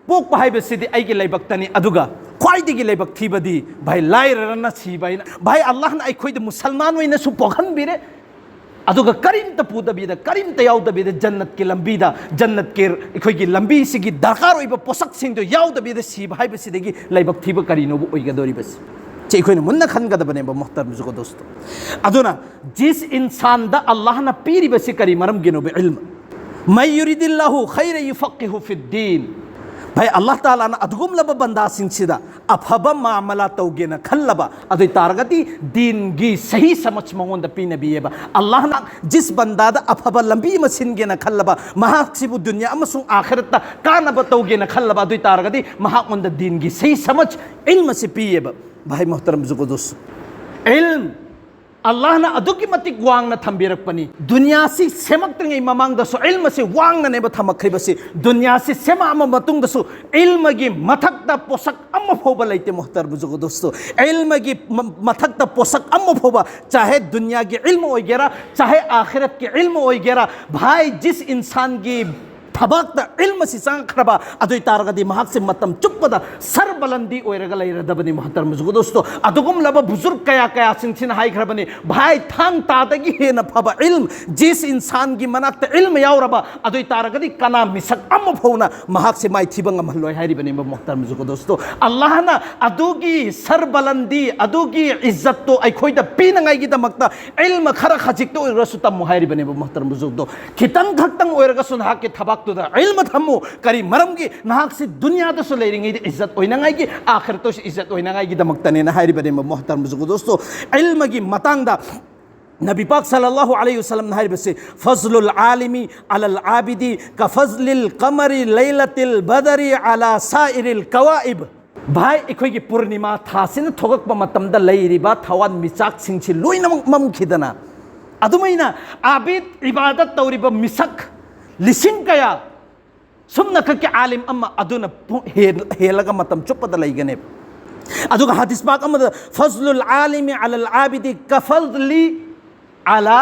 ꯄꯣꯛꯄ ꯍꯥꯏꯕꯁꯤꯗꯤ ꯑꯩꯒꯤ ꯂꯥꯏꯕꯛꯇꯅꯤ, ꯑꯗꯨꯒ ꯈ꯭ꯋꯥꯏꯗꯒꯤ ꯂꯥꯏꯕꯛ ꯊꯤꯕꯗꯤ, ꯚꯥꯏ, ꯂꯥꯏꯔꯔꯅ ꯁꯤꯕ ꯍꯥꯏꯅ꯫ ꯚꯥꯏ, ꯑꯜꯂꯥꯍꯅ ꯑꯩꯈꯣꯏꯗ ꯃꯨꯁꯜꯃꯥꯟ ꯑꯣꯏꯅꯁꯨ ꯄꯣꯛꯍꯟꯕꯤꯔꯦ, ꯑꯗꯨꯒ ꯀꯔꯤꯝꯇ ꯄꯨꯗꯕꯤꯗ, ꯀꯔꯤꯝꯇ ꯌꯥꯎꯗꯕꯤꯗ, ꯖꯟꯅꯠꯀꯤ ꯂꯝꯕꯤꯗ, ꯖꯟꯅꯠꯀꯤ ꯑꯩꯈꯣꯏꯒꯤ ꯂꯝꯕꯤꯁꯤꯒꯤ ꯗꯔꯀꯥꯔ ꯑꯣꯏꯕ ꯄꯣꯠꯁꯛꯁꯤꯡꯗꯣ ꯌꯥꯎꯗꯕꯤꯗ ꯁꯤꯕ ꯍꯥꯏꯕꯁꯤꯗꯒꯤ ꯂꯥꯏꯕꯛ ꯊꯤꯕ ꯀꯔꯤꯅꯣꯕ ꯑꯣꯏꯒꯗꯧꯔꯤꯕꯁꯤ? ꯁꯤ ꯑꯩꯈꯣꯏꯅ ꯃꯨꯟꯅ ꯈꯟꯒꯗꯕꯅꯦꯕ, ꯃꯣꯍꯇꯔꯝ ꯕꯨꯖꯨꯔꯒ ꯗꯣꯁꯇꯣ꯫ ꯑꯗꯨꯅ ꯖꯤꯁ ꯏꯟꯁꯥꯟꯗ ꯑꯜꯂꯥꯍꯅ ꯄꯤꯔꯤꯕꯁꯤ ꯀꯔꯤ ꯃꯔꯝꯒꯤꯅꯣꯕ? ꯏꯜꯝ꯫ ꯃꯟ ꯌꯨꯔꯤꯗꯤꯜꯂꯥꯍꯨ ꯈꯩꯔ ꯌꯨꯐꯛꯀꯤꯍꯨ ꯐꯤꯗꯗꯤꯟ꯫ ꯚꯥꯏ, ꯑꯜꯂꯥꯍ ꯇꯥꯂꯥꯅ ꯑꯗꯨꯒꯨꯝꯂꯕ ꯕꯟꯗꯥꯁꯤꯡꯁꯤꯗ ꯑꯐꯕ ꯃꯥꯃꯂꯥ ꯇꯧꯒꯦꯅ ꯈꯜꯂꯕ, ꯑꯗꯨ ꯑꯣꯏ ꯇꯥꯔꯒꯗꯤ ꯗꯤꯟꯒꯤ ꯁꯍꯤ ꯁꯃꯖ ꯃꯉꯣꯟꯗ ꯄꯤꯅꯕꯤꯌꯦꯕ꯫ ꯑꯜꯂꯥꯍꯅ ꯖꯤꯁ ꯕꯟꯗꯥꯗ ꯑꯐꯕ ꯂꯝꯕꯤ ꯑꯃ ꯁꯤꯟꯒꯦꯅ ꯈꯜꯂꯕ, ꯃꯍꯥꯛꯁꯤꯕꯨ ꯗꯨꯅꯤꯌꯥ ꯑꯃꯁꯨꯡ ꯑꯥꯈꯤꯔꯠꯇ ꯀꯥꯟꯅꯕ ꯇꯧꯒꯦꯅ ꯈꯜꯂꯕ, ꯑꯗꯨ ꯑꯣꯏ ꯇꯥꯔꯒꯗꯤ ꯃꯍꯥꯛꯉꯣꯟꯗ ꯗꯤꯟꯒꯤ ꯁꯍꯤ ꯁꯃꯖ, ꯏꯜꯝ ꯑꯁꯤ ꯄꯤꯌꯦꯕ꯫ ꯚꯥꯏ, ꯃꯣꯍꯇꯔꯝ ꯕꯨꯖꯨꯔꯒ ꯗꯣꯁꯇꯣ, ꯏꯜꯝ ꯑꯜꯂꯥꯍꯅ ꯑꯗꯨꯛꯀꯤ ꯃꯇꯤꯛ ꯋꯥꯡꯅ ꯊꯝꯕꯤꯔꯛꯄꯅꯤ꯫ ꯗꯨꯅꯤꯌꯥꯁꯤ ꯁꯦꯝꯃꯛꯇ꯭ꯔꯤꯉꯩ ꯃꯃꯥꯡꯗꯁꯨ ꯏꯜꯝ ꯑꯁꯤ ꯋꯥꯡꯅꯅꯦꯕ ꯊꯝꯃꯛꯈ꯭ꯔꯤꯕꯁꯤ꯫ ꯗꯨꯅꯤꯌꯥꯁꯤ ꯁꯦꯝꯃꯛꯑꯕ ꯃꯇꯨꯡꯗꯁꯨ ꯏꯜꯃꯒꯤ ꯃꯊꯛꯇ ꯄꯣꯠꯁꯛ ꯑꯃ ꯐꯥꯎꯕ ꯂꯩꯇꯦ, ꯃꯣꯍꯇꯔꯝ ꯕꯨꯖꯨꯔꯒ ꯗꯣꯁꯇꯣ꯫ ꯏꯜꯃꯒꯤ ꯃ-, ꯃꯊꯛꯇ ꯄꯣꯠꯁꯛ ꯑꯃ ꯐꯥꯎꯕ, ꯆꯥꯍꯦ ꯗꯨꯅꯤꯌꯥꯒꯤ ꯏꯜꯝ ꯑꯣꯏꯒꯦꯔꯥ, ꯆꯥꯍꯦ ꯑꯥꯈꯤꯔꯠꯀꯤ ꯏꯜꯝ ꯑꯣꯏꯒꯦꯔꯥ, ꯚꯥꯏ, ꯖꯤꯁ ꯏꯟꯁꯥꯟꯒꯤ ꯊꯕꯥꯛꯇ ꯏꯜꯝ ꯑꯁꯤ ꯆꯪꯉꯛꯈ꯭ꯔꯕ, ꯑꯗꯨ ꯑꯣꯏ ꯇꯥꯔꯒꯗꯤ ꯃꯍꯥꯛꯁꯦ ꯃꯇꯝ ꯆꯨꯞꯄꯗ ꯁꯔꯕꯂꯟꯗꯤ ꯑꯣꯏꯔꯒ ꯂꯩꯔꯗꯕꯅꯤ, ꯃꯣꯍꯇꯔꯝ ꯕꯨꯖꯨꯔꯒ ꯗꯣꯁꯇꯣ꯫ ꯑꯗꯨꯒꯨꯝꯂꯕ ꯕꯨꯖꯨꯔꯒ ꯀꯌꯥ ꯀꯌꯥꯁꯤꯡꯁꯤꯅ ꯍꯥꯏꯈ꯭ꯔꯕꯅꯤ, ꯚꯥꯏ, ꯊꯥꯡ ꯇꯥꯗꯒꯤ ꯍꯦꯟꯅ ꯐꯕ ꯏꯜꯝ, ꯖꯤꯁ ꯏꯟꯁꯥꯟꯒꯤ ꯃꯅꯥꯛꯇ ꯏꯜꯝ ꯌꯥꯎꯔꯕ, ꯑꯗꯨ ꯑꯣꯏ ꯇꯥꯔꯒꯗꯤ ꯀꯅꯥ ꯃꯤꯁꯛ ꯑꯃ ꯐꯥꯎꯅ ꯃꯍꯥꯛꯁꯦ ꯃꯥꯏꯊꯤꯕ ꯉꯝꯍꯜꯂꯣꯏ ꯍꯥꯏꯔꯤꯕꯅꯦꯕ, ꯃꯣꯍꯇꯔꯝ ꯕꯨꯖꯨꯔꯒ ꯗꯣꯁꯇꯣ꯫ ꯑꯜꯂꯥꯍꯅ ꯑꯗꯨꯒꯤ ꯁꯔꯕꯂꯟꯗꯤ, ꯑꯗꯨꯒꯤ ꯏꯖꯠꯇꯣ ꯑꯩꯈꯣꯏꯗ ꯄꯤꯅꯉꯥꯏꯒꯤꯗꯃꯛꯇ ꯏꯜꯝ ꯈꯔ ꯈꯖꯤꯛꯇ ꯑꯣꯏꯔꯁꯨ ꯇꯝꯃꯨ ꯍꯥꯏꯔꯤꯕꯅꯦꯕ, ꯃꯣꯍꯇꯔꯝ ꯕꯨꯖꯨꯔꯒ ꯗꯣꯁꯇꯣ꯫ ꯈꯤꯇꯪ ꯈꯛꯇꯪ ꯑꯣꯏꯔꯒꯁꯨ ꯅꯍꯥꯛꯀꯤ ꯊꯕꯥꯛ ꯇꯨꯗ ꯏꯜꯃ ꯊꯝꯃꯨ꯫ ꯀꯔꯤ ꯃꯔꯝꯒꯤ? ꯅꯍꯥꯛꯁꯤ ꯗꯨꯅꯤꯌꯥꯗꯁꯨ ꯂꯩꯔꯤꯉꯩꯗ ꯏꯖꯠ ꯑꯣꯏꯅꯉꯥꯏꯒꯤ, ꯑꯥꯈꯤꯔꯠꯇꯁꯨ ꯏꯖꯠ ꯑꯣꯏꯅꯉꯥꯏꯒꯤꯗꯃꯛꯇꯅꯦꯅ ꯍꯥꯏꯔꯤꯕꯅꯦꯕ꯫ ꯃꯣꯍꯇꯔꯝ ꯕꯨꯖꯨꯔꯒ ꯗꯣꯁꯇꯣ, ꯏꯜꯃꯒꯤ ꯃꯇꯥꯡꯗ ꯅꯕꯤ ꯄꯥꯛ ꯁꯜꯂꯜꯂꯥꯍꯨ ꯑꯂꯩꯍꯤ ꯋꯁꯜꯂꯝꯅ ꯍꯥꯏꯔꯤꯕꯁꯤ, "ꯐꯖꯂꯨꯜ ꯑꯥꯂꯤꯃꯤ ꯑꯂꯜ ꯑꯥꯕꯤꯗꯤ ꯀꯐꯖꯂꯤꯜ ꯀꯃꯔꯤ ꯂꯩꯂꯇꯤꯜ ꯕꯗꯔꯤ ꯑꯂꯥ ꯁꯥꯏꯔꯤꯜ ꯀꯋꯥꯏꯕ"꯫ ꯚꯥꯏ, ꯑꯩꯈꯣꯏꯒꯤ ꯄꯨꯔꯅꯤꯃꯥ ꯊꯥꯁꯤꯅ ꯊꯣꯛꯂꯛꯄ ꯃꯇꯝꯗ ꯂꯩꯔꯤꯕ ꯊꯋꯥꯟ ꯃꯤꯆꯥꯛꯁꯤꯡꯁꯤ ꯂꯣꯏꯅꯃꯛ ꯃꯝꯈꯤꯗꯅ, ꯑꯗꯨꯃꯥꯏꯅ ꯑꯥꯕꯤꯗ, ꯏꯕꯥꯗꯠ ꯇꯧꯔꯤꯕ ꯃꯤꯁꯛ ꯂꯤꯁꯤꯡ ꯀꯌꯥ ꯁꯨꯝꯅꯈꯛꯀꯤ ꯑꯥꯂꯤꯝ ꯑꯃ ꯑꯗꯨꯅ ꯄꯨ-, ꯍꯦꯜ-, ꯍꯦꯜꯂꯒ ꯃꯇꯝ ꯆꯨꯞꯄꯗ ꯂꯩꯒꯅꯦꯕ꯫ ꯑꯗꯨꯒ ꯍꯗꯤꯁ ꯄꯥꯛ ꯑꯃꯗ, "ꯐꯖꯂꯨꯜ ꯑꯥꯂꯤꯃꯤ ꯑꯂꯜ ꯑꯥꯕꯤꯗꯤ ꯀꯐꯖꯂꯤ ꯑꯂꯥ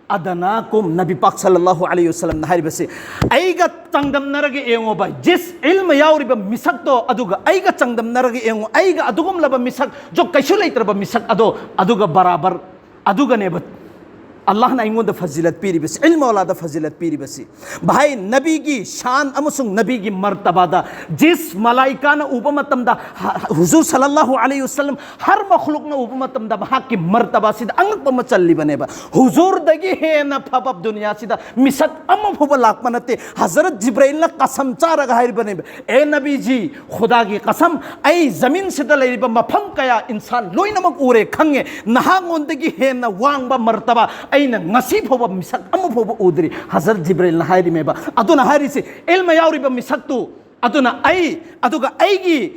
ꯑꯗꯅꯥꯀꯨꯝ", ꯅꯕꯤ ꯄꯥꯛ ꯁꯜꯂꯜꯂꯥꯍꯨ ꯑꯂꯩꯍꯤ ꯋꯁꯜꯂꯝꯅ ꯍꯥꯏꯔꯤꯕꯁꯤ, "ꯑꯩꯒ ꯆꯥꯡꯗꯝꯅꯔꯒ ꯌꯦꯡꯉꯣ ꯚꯥꯏ, ꯖꯤꯁ ꯏꯜꯃ ꯌꯥꯎꯔꯤꯕ ꯃꯤꯁꯛꯇꯣ, ꯑꯗꯨꯒ ꯑꯩꯒ ꯆꯥꯡꯗꯝꯅꯔꯒ ꯌꯦꯡꯉꯣ, ꯑꯩꯒ ꯑꯗꯨꯒꯨꯝꯂꯕ ꯃꯤꯁꯛ, ꯖꯣ ꯀꯩꯁꯨ ꯂꯩꯇ꯭ꯔꯕ ꯃꯤꯁꯛ ꯑꯗꯣ, ꯑꯗꯨꯒ ꯕꯔꯥꯕꯔ, ꯑꯗꯨꯒꯅꯦꯕ ꯑꯜꯂꯥꯍꯅ ꯑꯩꯉꯣꯟꯗ ꯐꯖꯤꯂꯠ ꯄꯤꯔꯤꯕꯁꯤ, ꯏꯜꯃ ꯋꯥꯂꯥꯗ ꯐꯖꯤꯂꯠ ꯄꯤꯔꯤꯕꯁꯤ"꯫ ꯚꯥꯏ, ꯅꯕꯤꯒꯤ ꯁꯥꯟ ꯑꯃꯁꯨꯡ ꯅꯕꯤꯒꯤ ꯃꯔꯇꯕꯥꯗ ꯖꯤꯁ ꯃꯂꯥꯏꯀꯥꯅ ꯎꯕ ꯃꯇꯝꯗ, ꯍ-, ꯍꯨꯖꯨꯔ ꯁꯜꯂꯜꯂꯥꯍꯨ ꯑꯂꯩꯍꯤ ꯋꯁꯜꯂꯝ ꯍꯔ ꯃꯈꯂꯨꯛꯅ ꯎꯕ ꯃꯇꯝꯗ ꯃꯍꯥꯛꯀꯤ ꯃꯔꯇꯕꯥꯁꯤꯗ ꯑꯉꯛꯄ ꯑꯃ ꯆꯜꯂꯤꯕꯅꯦꯕ꯫ ꯍꯨꯖꯨꯔꯗꯒꯤ ꯍꯦꯟꯅ ꯐꯕ ꯗꯨꯅꯤꯌꯥꯁꯤꯗ ꯃꯤꯁꯛ ꯑꯃ ꯐꯥꯎꯕ ꯂꯥꯛꯄ ꯅꯠꯇꯦ꯫ ꯍꯖꯔꯠ ꯖꯤꯕ꯭ꯔꯥꯏꯜꯅ ꯀꯁꯝ ꯆꯥꯔꯒ ꯍꯥꯏꯔꯤꯕꯅꯦꯕ, "ꯑꯦ ꯅꯕꯤꯖꯤ, ꯈꯨꯗꯥꯒꯤ ꯀꯁꯝ, ꯑꯩ ꯖꯃꯤꯟꯁꯤꯗ ꯂꯩꯔꯤꯕ ꯃꯐꯝ ꯀꯌꯥ ꯏꯟꯁꯥꯟ ꯂꯣꯏꯅꯃꯛ ꯎꯔꯦ, ꯈꯪꯉꯦ, ꯅꯍꯥꯛꯉꯣꯟꯗꯒꯤ ꯍꯦꯟꯅ ꯋꯥꯡꯕ ꯃꯔꯇꯕꯥ ꯑꯩꯅ ꯉꯁꯤ ꯐꯥꯎꯕ ꯃꯤꯁꯛ ꯑꯃ ꯐꯥꯎꯕ ꯎꯗ꯭ꯔꯤ"꯫ ꯍꯖꯔꯠ ꯖꯤꯕ꯭ꯔꯥꯏꯜꯅ ꯍꯥꯏꯔꯤꯃꯦꯕ꯫ ꯑꯗꯨꯅ ꯍꯥꯏꯔꯤꯁꯤ, ꯏꯜꯃ ꯌꯥꯎꯔꯤꯕ ꯃꯤꯁꯛꯇꯨ, ꯑꯗꯨꯅ ꯑꯩ, ꯑꯗꯨꯒ ꯑꯩꯒꯤ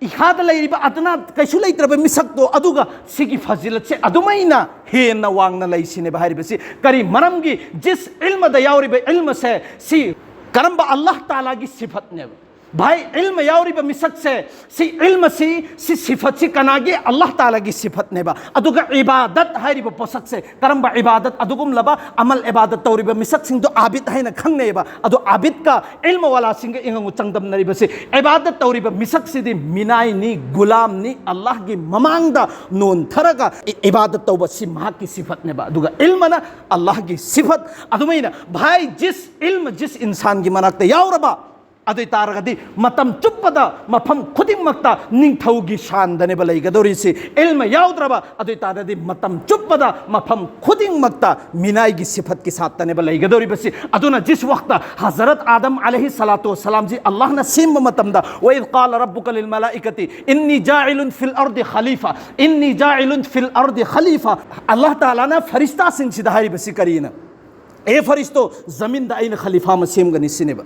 ꯏꯈꯥꯗ ꯂꯩꯔꯤꯕ ꯑꯗꯅꯥ ꯀꯩꯁꯨ ꯂꯩꯇ꯭ꯔꯕ ꯃꯤꯁꯛꯇꯣ, ꯑꯗꯨꯒ ꯁꯤꯒꯤ ꯐꯖꯤꯂꯠꯁꯦ ꯑꯗꯨꯃꯥꯏꯅ ꯍꯦꯟꯅ ꯋꯥꯡꯅ ꯂꯩꯁꯤꯅꯦꯕ ꯍꯥꯏꯔꯤꯕꯁꯤ꯫ ꯀꯔꯤ ꯃꯔꯝꯒꯤ? ꯖꯤꯁ ꯏꯜꯃꯗ ꯌꯥꯎꯔꯤꯕ ꯏꯜꯃꯁꯦ, ꯁꯤ ꯀꯔꯝꯕ? ꯑꯜꯂꯥꯍ ꯇꯥꯂꯥꯒꯤ ꯁꯤꯐꯠꯅꯦꯕ꯫ ꯚꯥꯏ, ꯏꯜꯃ ꯌꯥꯎꯔꯤꯕ ꯃꯤꯁꯛꯁꯦ, ꯁꯤ ꯏꯜꯃꯁꯤ, ꯁꯤ ꯁꯤꯐꯠꯁꯤ ꯀꯅꯥꯒꯤ? ꯑꯜꯂꯥꯍ ꯇꯥꯂꯥꯒꯤ ꯁꯤꯐꯠꯅꯦꯕ꯫ ꯑꯗꯨꯒ ꯏꯕꯥꯗꯠ ꯍꯥꯏꯔꯤꯕ ꯄꯣꯠꯁꯛꯁꯦ, ꯀꯔꯝꯕ ꯏꯕꯥꯗꯠ? ꯑꯗꯨꯒꯨꯝꯂꯕ ꯑꯃꯜ ꯏꯕꯥꯗꯠ ꯇꯧꯔꯤꯕ ꯃꯤꯁꯛꯁꯤꯡꯗꯣ ꯑꯥꯕꯤꯗ ꯍꯥꯏꯅ ꯈꯪꯅꯩꯑꯕ꯫ ꯑꯗꯣ ꯑꯥꯕꯤꯗꯀ ꯏꯜꯃ ꯋꯥꯂꯥꯁꯤꯡꯒ ꯏꯉꯪꯉꯨ ꯆꯥꯡꯗꯝꯅꯔꯤꯕꯁꯤ, ꯏꯕꯥꯗꯠ ꯇꯧꯔꯤꯕ ꯃꯤꯁꯛꯁꯤꯗꯤ ꯃꯤꯅꯥꯏꯅꯤ, ꯒꯨꯂꯥꯝꯅꯤ, ꯑꯜꯂꯥꯍꯒꯤ ꯃꯃꯥꯡꯗ ꯅꯣꯟꯊꯔꯒ ꯏ-, ꯏꯕꯥꯗꯠ ꯇꯧꯕ, ꯁꯤ ꯃꯍꯥꯛꯀꯤ ꯁꯤꯐꯠꯅꯦꯕ꯫ ꯑꯗꯨꯒ ꯏꯜꯃꯅ ꯑꯜꯂꯥꯍꯒꯤ ꯁꯤꯐꯠ꯫ ꯑꯗꯨꯃꯥꯏꯅ ꯚꯥꯏ, ꯖꯤꯁ ꯏꯜꯃ ꯖꯤꯁ ꯏꯟꯁꯥꯟꯒꯤ ꯃꯅꯥꯛꯇ ꯌꯥꯎꯔꯕ, ꯑꯗꯨ ꯑꯣꯏ ꯇꯥꯔꯒꯗꯤ ꯃꯇꯝ ꯆꯨꯞꯄꯗ ꯃꯐꯝ ꯈꯨꯗꯤꯡꯃꯛꯇ ꯅꯤꯡꯊꯧꯒꯤ ꯁꯥꯟꯗꯅꯦꯕ ꯂꯩꯒꯗꯧꯔꯤꯁꯤ꯫ ꯏꯜꯃ ꯌꯥꯎꯗ꯭ꯔꯕ, ꯑꯗꯨ ꯑꯣꯏ ꯇꯥꯔꯒꯗꯤ ꯃꯇꯝ ꯆꯨꯞꯄꯗ ꯃꯐꯝ ꯈꯨꯗꯤꯡꯃꯛꯇ ꯃꯤꯅꯥꯏꯒꯤ ꯁꯤꯐꯠꯀꯤ ꯁꯥꯠꯇꯅꯦꯕ ꯂꯩꯒꯗꯧꯔꯤꯕꯁꯤ꯫ ꯑꯗꯨꯅ ꯖꯤꯁ ꯋꯛꯇ ꯍꯖꯔꯠ ꯑꯥꯗꯝ ꯑꯂꯩꯍꯤ ꯁꯂꯥꯇꯨ ꯋꯁꯂꯥꯝꯁꯤ ꯑꯜꯂꯥꯍꯅ ꯁꯦꯝꯕ ꯃꯇꯝꯗ, "ꯋ ꯏꯗ ꯀꯥꯂ ꯔꯕꯨꯀ ꯂꯤꯜ ꯃꯂꯥꯏꯀꯥꯇꯤ ꯏꯟꯅꯤ ꯖꯥꯏꯂꯨꯟ ꯐꯤꯜ ꯑꯔꯗꯤ ꯈꯂꯤꯐꯥ, ꯏꯟꯅꯤ ꯖꯥꯏꯂꯨꯟ ꯐꯤꯜ ꯑꯔꯗꯤ ꯈꯂꯤꯐꯥ", ꯑꯜꯂꯥꯍ ꯇꯥꯂꯥꯅ ꯐꯔꯤꯁꯇꯥꯁꯤꯡꯁꯤꯗ ꯍꯥꯏꯔꯤꯕꯁꯤ ꯀꯔꯤꯅ? "ꯑꯦ ꯐꯔꯤꯁꯇꯣ, ꯖꯃꯤꯟꯗ ꯑꯩꯅ ꯈꯂꯤꯐꯥ ꯑꯃ ꯁꯦꯝꯒꯅꯤ" ꯁꯤꯅꯦꯕ꯫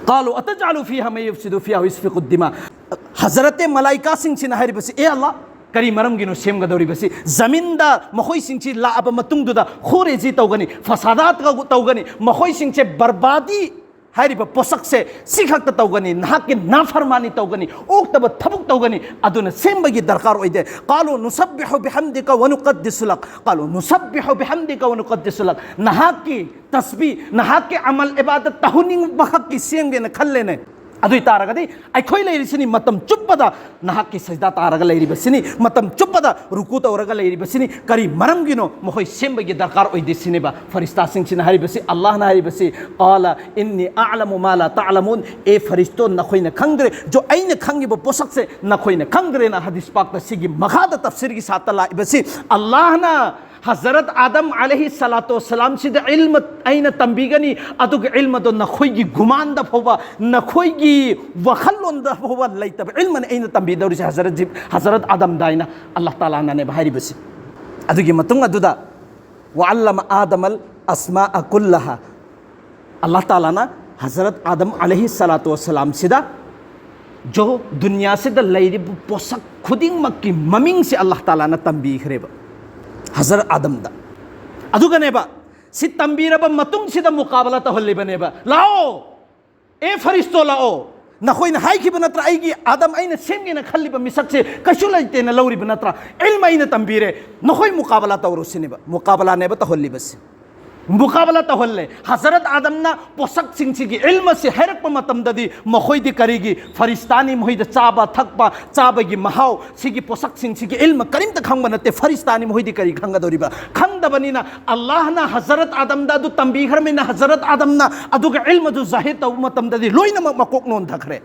"ꯀꯥꯂꯨ ꯑꯇꯖꯥꯂꯨ ꯐꯤꯍꯥ ꯃꯟ ꯌꯨꯐꯁꯤꯗꯨ ꯐꯤꯍꯥ ꯋ ꯌꯨꯁꯐꯤꯀꯨ ꯗꯤꯃꯥ", ꯍꯖꯔꯠꯇꯦ ꯃꯂꯥꯏꯀꯥꯁꯤꯡꯁꯤꯅ ꯍꯥꯏꯔꯤꯕꯁꯤ, "ꯑꯦ ꯑꯜꯂꯥ, ꯀꯔꯤ ꯃꯔꯝꯒꯤꯅꯣ ꯁꯦꯝꯒꯗꯧꯔꯤꯕꯁꯤ? ꯖꯃꯤꯟꯗ ꯃꯈꯣꯏꯁꯤꯡꯁꯤ ꯂꯥꯛꯑꯕ ꯃꯇꯨꯡꯗꯨꯗ ꯈꯣꯔꯦꯖꯤ ꯇꯧꯒꯅꯤ, ꯐꯁꯥꯗꯥꯠ ꯇꯧꯒꯅꯤ, ꯃꯈꯣꯏꯁꯤꯡꯁꯦ ꯕꯔꯕꯥꯗꯤ ꯍꯥꯏꯔꯤꯕ ꯄꯣꯠꯁꯛꯁꯦ ꯁꯤ ꯈꯛꯇ ꯇꯧꯒꯅꯤ, ꯅꯍꯥꯛꯀꯤ ꯅꯥꯐꯔꯃꯥꯅꯤ ꯇꯧꯒꯅꯤ, ꯑꯣꯛꯇꯕ ꯊꯕꯛ ꯇꯧꯒꯅꯤ, ꯑꯗꯨꯅ ꯁꯦꯝꯕꯒꯤ ꯗꯔꯀꯥꯔ ꯑꯣꯏꯗꯦ꯫ ꯀꯥꯂꯨ ꯅꯨꯁꯕꯤꯍꯨ ꯕꯤꯍꯝꯗꯤꯀ ꯋ ꯅꯨꯀꯗꯤꯁꯨ ꯂꯛ꯫ ꯀꯥꯂꯨ ꯅꯨꯁꯕꯤꯍꯨ ꯕꯤꯍꯝꯗꯤꯀ ꯋ ꯅꯨꯀꯗꯤꯁꯨ ꯂꯛ꯫ ꯅꯍꯥꯛꯀꯤ ꯇꯁꯕꯤ, ꯅꯍꯥꯛꯀꯤ ꯑꯃꯜ ꯏꯕꯥꯗꯠ ꯇꯧꯍꯟꯅꯤꯡꯕ ꯈꯛꯀꯤ ꯁꯦꯝꯒꯦꯅ ꯈꯜꯂꯦꯅꯦ꯫ ꯑꯗꯨ ꯑꯣꯏ ꯇꯥꯔꯒꯗꯤ ꯑꯩꯈꯣꯏ ꯂꯩꯔꯤꯁꯤꯅꯤ ꯃꯇꯝ ꯆꯨꯞꯄꯗ ꯅꯍꯥꯛꯀꯤ ꯁꯖꯗꯥ ꯇꯥꯔꯒ ꯂꯩꯔꯤꯕꯁꯤꯅꯤ, ꯃꯇꯝ ꯆꯨꯞꯄꯗ ꯔꯨꯀꯨ ꯇꯧꯔꯒ ꯂꯩꯔꯤꯕꯁꯤꯅꯤ꯫ ꯀꯔꯤ ꯃꯔꯝꯒꯤꯅꯣ ꯃꯈꯣꯏ ꯁꯦꯝꯕꯒꯤ ꯗꯔꯀꯥꯔ ꯑꯣꯏꯗꯦ ꯁꯤꯅꯦꯕ ꯐꯔꯤꯁꯇꯥꯁꯤꯡꯁꯤꯅ ꯍꯥꯏꯔꯤꯕꯁꯤ꯫ ꯑꯜꯂꯥꯍꯅ ꯍꯥꯏꯔꯤꯕꯁꯤ, "ꯀꯥꯂ ꯏꯟꯅꯤ ꯑꯑꯂꯃꯨ ꯃꯥ ꯂꯥ ꯇꯥꯂꯃꯨꯟ", "ꯑꯦ ꯐꯔꯤꯁꯇꯣ, ꯅꯈꯣꯏꯅ ꯈꯪꯗ꯭ꯔꯦ, ꯖꯣ, ꯑꯩꯅ ꯈꯪꯉꯤꯕ ꯄꯣꯠꯁꯛꯁꯦ ꯅꯈꯣꯏꯅ ꯈꯪꯗ꯭ꯔꯦꯅ" ꯍꯗꯤꯁ ꯄꯥꯛꯇ ꯁꯤꯒꯤ ꯃꯈꯥꯗ ꯇꯐꯁꯤꯔꯒꯤ ꯁꯥꯠꯇ ꯂꯥꯛꯏꯕꯁꯤ꯫ ꯑꯜꯂꯥꯍꯅ ꯍꯖꯔꯠ ꯑꯥꯗꯝ ꯑꯂꯩꯍꯤ ꯁꯂꯥꯇꯨ ꯋꯁꯂꯥꯝꯁꯤꯗ ꯏꯜꯃ ꯑꯩꯅ ꯇꯝꯕꯤꯒꯅꯤ, ꯑꯗꯨꯒ ꯏꯜꯃꯗꯣ ꯅꯈꯣꯏꯒꯤ ꯒꯨꯃꯥꯟꯗ ꯐꯥꯎꯕ, ꯅꯈꯣꯏꯒꯤ ꯋꯥꯈꯜꯂꯣꯟꯗ ꯐꯥꯎꯕ ꯂꯩꯇꯕ ꯏꯜꯃꯅꯤ ꯑꯩꯅ ꯇꯝꯕꯤꯗꯧꯔꯤꯁꯦ ꯍꯖꯔꯠ ꯖꯤꯕ-, ꯍꯖꯔꯠ ꯑꯥꯗꯝꯗ ꯍꯥꯏꯅ ꯑꯜꯂꯥꯍ ꯇꯥꯂꯥꯅꯅꯦꯕ ꯍꯥꯏꯔꯤꯕꯁꯤ꯫ ꯑꯗꯨꯒꯤ ꯃꯇꯨꯡ ꯑꯗꯨꯗ, "ꯋ ꯑꯜꯂꯃ ꯑꯥꯗꯃꯜ ꯑꯁꯃꯥ ꯀꯨꯜꯂꯍꯥ", ꯑꯜꯂꯥꯍ ꯇꯥꯂꯥꯅ ꯍꯖꯔꯠ ꯑꯥꯗꯝ ꯑꯂꯩꯍꯤ ꯁꯂꯥꯇꯨ ꯋꯁꯂꯥꯝꯁꯤꯗ ꯖꯣ ꯗꯨꯅꯤꯌꯥꯁꯤꯗ ꯂꯩꯔꯤꯕ ꯄꯣꯠꯁꯛ ꯈꯨꯗꯤꯡꯃꯛꯀꯤ ꯃꯃꯤꯡꯁꯦ ꯑꯜꯂꯥꯍ ꯇꯥꯂꯥꯅ ꯇꯝꯕꯤꯈ꯭ꯔꯦꯕ ꯍꯖꯔꯠ ꯑꯥꯗꯝꯗ꯫ ꯑꯗꯨꯒꯅꯦꯕ, ꯁꯤ ꯇꯝꯕꯤꯔꯕ ꯃꯇꯨꯡꯁꯤꯗ ꯃꯨꯀꯥꯕꯂꯥ ꯇꯧꯍꯜꯂꯤꯕꯅꯦꯕ꯫ "ꯂꯥꯛꯑꯣ, ꯑꯦ ꯐꯔꯤꯁꯇꯣ, ꯂꯥꯛꯑꯣ꯫ ꯅꯈꯣꯏꯅ ꯍꯥꯏꯈꯤꯕ ꯅꯠꯇ꯭ꯔꯥ, ꯑꯩꯒꯤ ꯑꯥꯗꯝ ꯑꯩꯅ ꯁꯦꯝꯒꯦꯅ ꯈꯜꯂꯤꯕ ꯃꯤꯁꯛꯁꯦ ꯀꯩꯁꯨ ꯂꯩꯇꯦꯅ ꯂꯧꯔꯤꯕ ꯅꯠꯇ꯭ꯔꯥ? ꯏꯜꯃ ꯑꯩꯅ ꯇꯝꯕꯤꯔꯦ, ꯅꯈꯣꯏ ꯃꯨꯀꯥꯕꯂꯥ ꯇꯧꯔꯣ" ꯁꯤꯅꯦꯕ꯫ ꯃꯨꯀꯥꯕꯂꯥꯅꯦꯕ ꯇꯧꯍꯜꯂꯤꯕꯁꯦ꯫ ꯃꯨꯀꯥꯕꯂꯥ ꯇꯧꯍꯜꯂꯦ꯫ ꯍꯖꯔꯠ ꯑꯥꯗꯝꯅ ꯄꯣꯠꯁꯛꯁꯤꯡꯁꯤꯒꯤ ꯏꯜꯃꯁꯤ ꯍꯥꯏꯔꯛꯄ ꯃꯇꯝꯗꯗꯤ ꯃꯈꯣꯏꯗꯤ ꯀꯔꯤꯒꯤ ꯐꯔꯤꯁꯇꯥꯅꯤ? ꯃꯈꯣꯏꯗ ꯆꯥꯕ ꯊꯛꯄ, ꯆꯥꯕꯒꯤ ꯃꯍꯥꯎ, ꯁꯤꯒꯤ ꯄꯣꯠꯁꯛꯁꯤꯡꯁꯤꯒꯤ ꯏꯜꯃ ꯀꯔꯤꯝꯇ ꯈꯪꯕ ꯅꯠꯇꯦ꯫ ꯐꯔꯤꯁꯇꯥꯅꯤ, ꯃꯈꯣꯏꯗꯤ ꯀꯔꯤ ꯈꯪꯒꯗꯧꯔꯤꯕ? ꯈꯪꯗꯕꯅꯤꯅ ꯑꯜꯂꯥꯍꯅ ꯍꯖꯔꯠ ꯑꯥꯗꯝꯗ ꯑꯗꯨ ꯇꯝꯕꯤꯈ꯭ꯔꯕꯅꯤꯅ ꯍꯖꯔꯠ ꯑꯥꯗꯝꯅ ꯑꯗꯨꯒ ꯏꯜꯃꯗꯨ ꯖꯥꯍꯤꯔ ꯇꯧꯕ ꯃꯇꯝꯗꯗꯤ ꯂꯣꯏꯅꯃꯛ ꯃꯀꯣꯛ ꯅꯣꯟꯊꯈ꯭ꯔꯦ꯫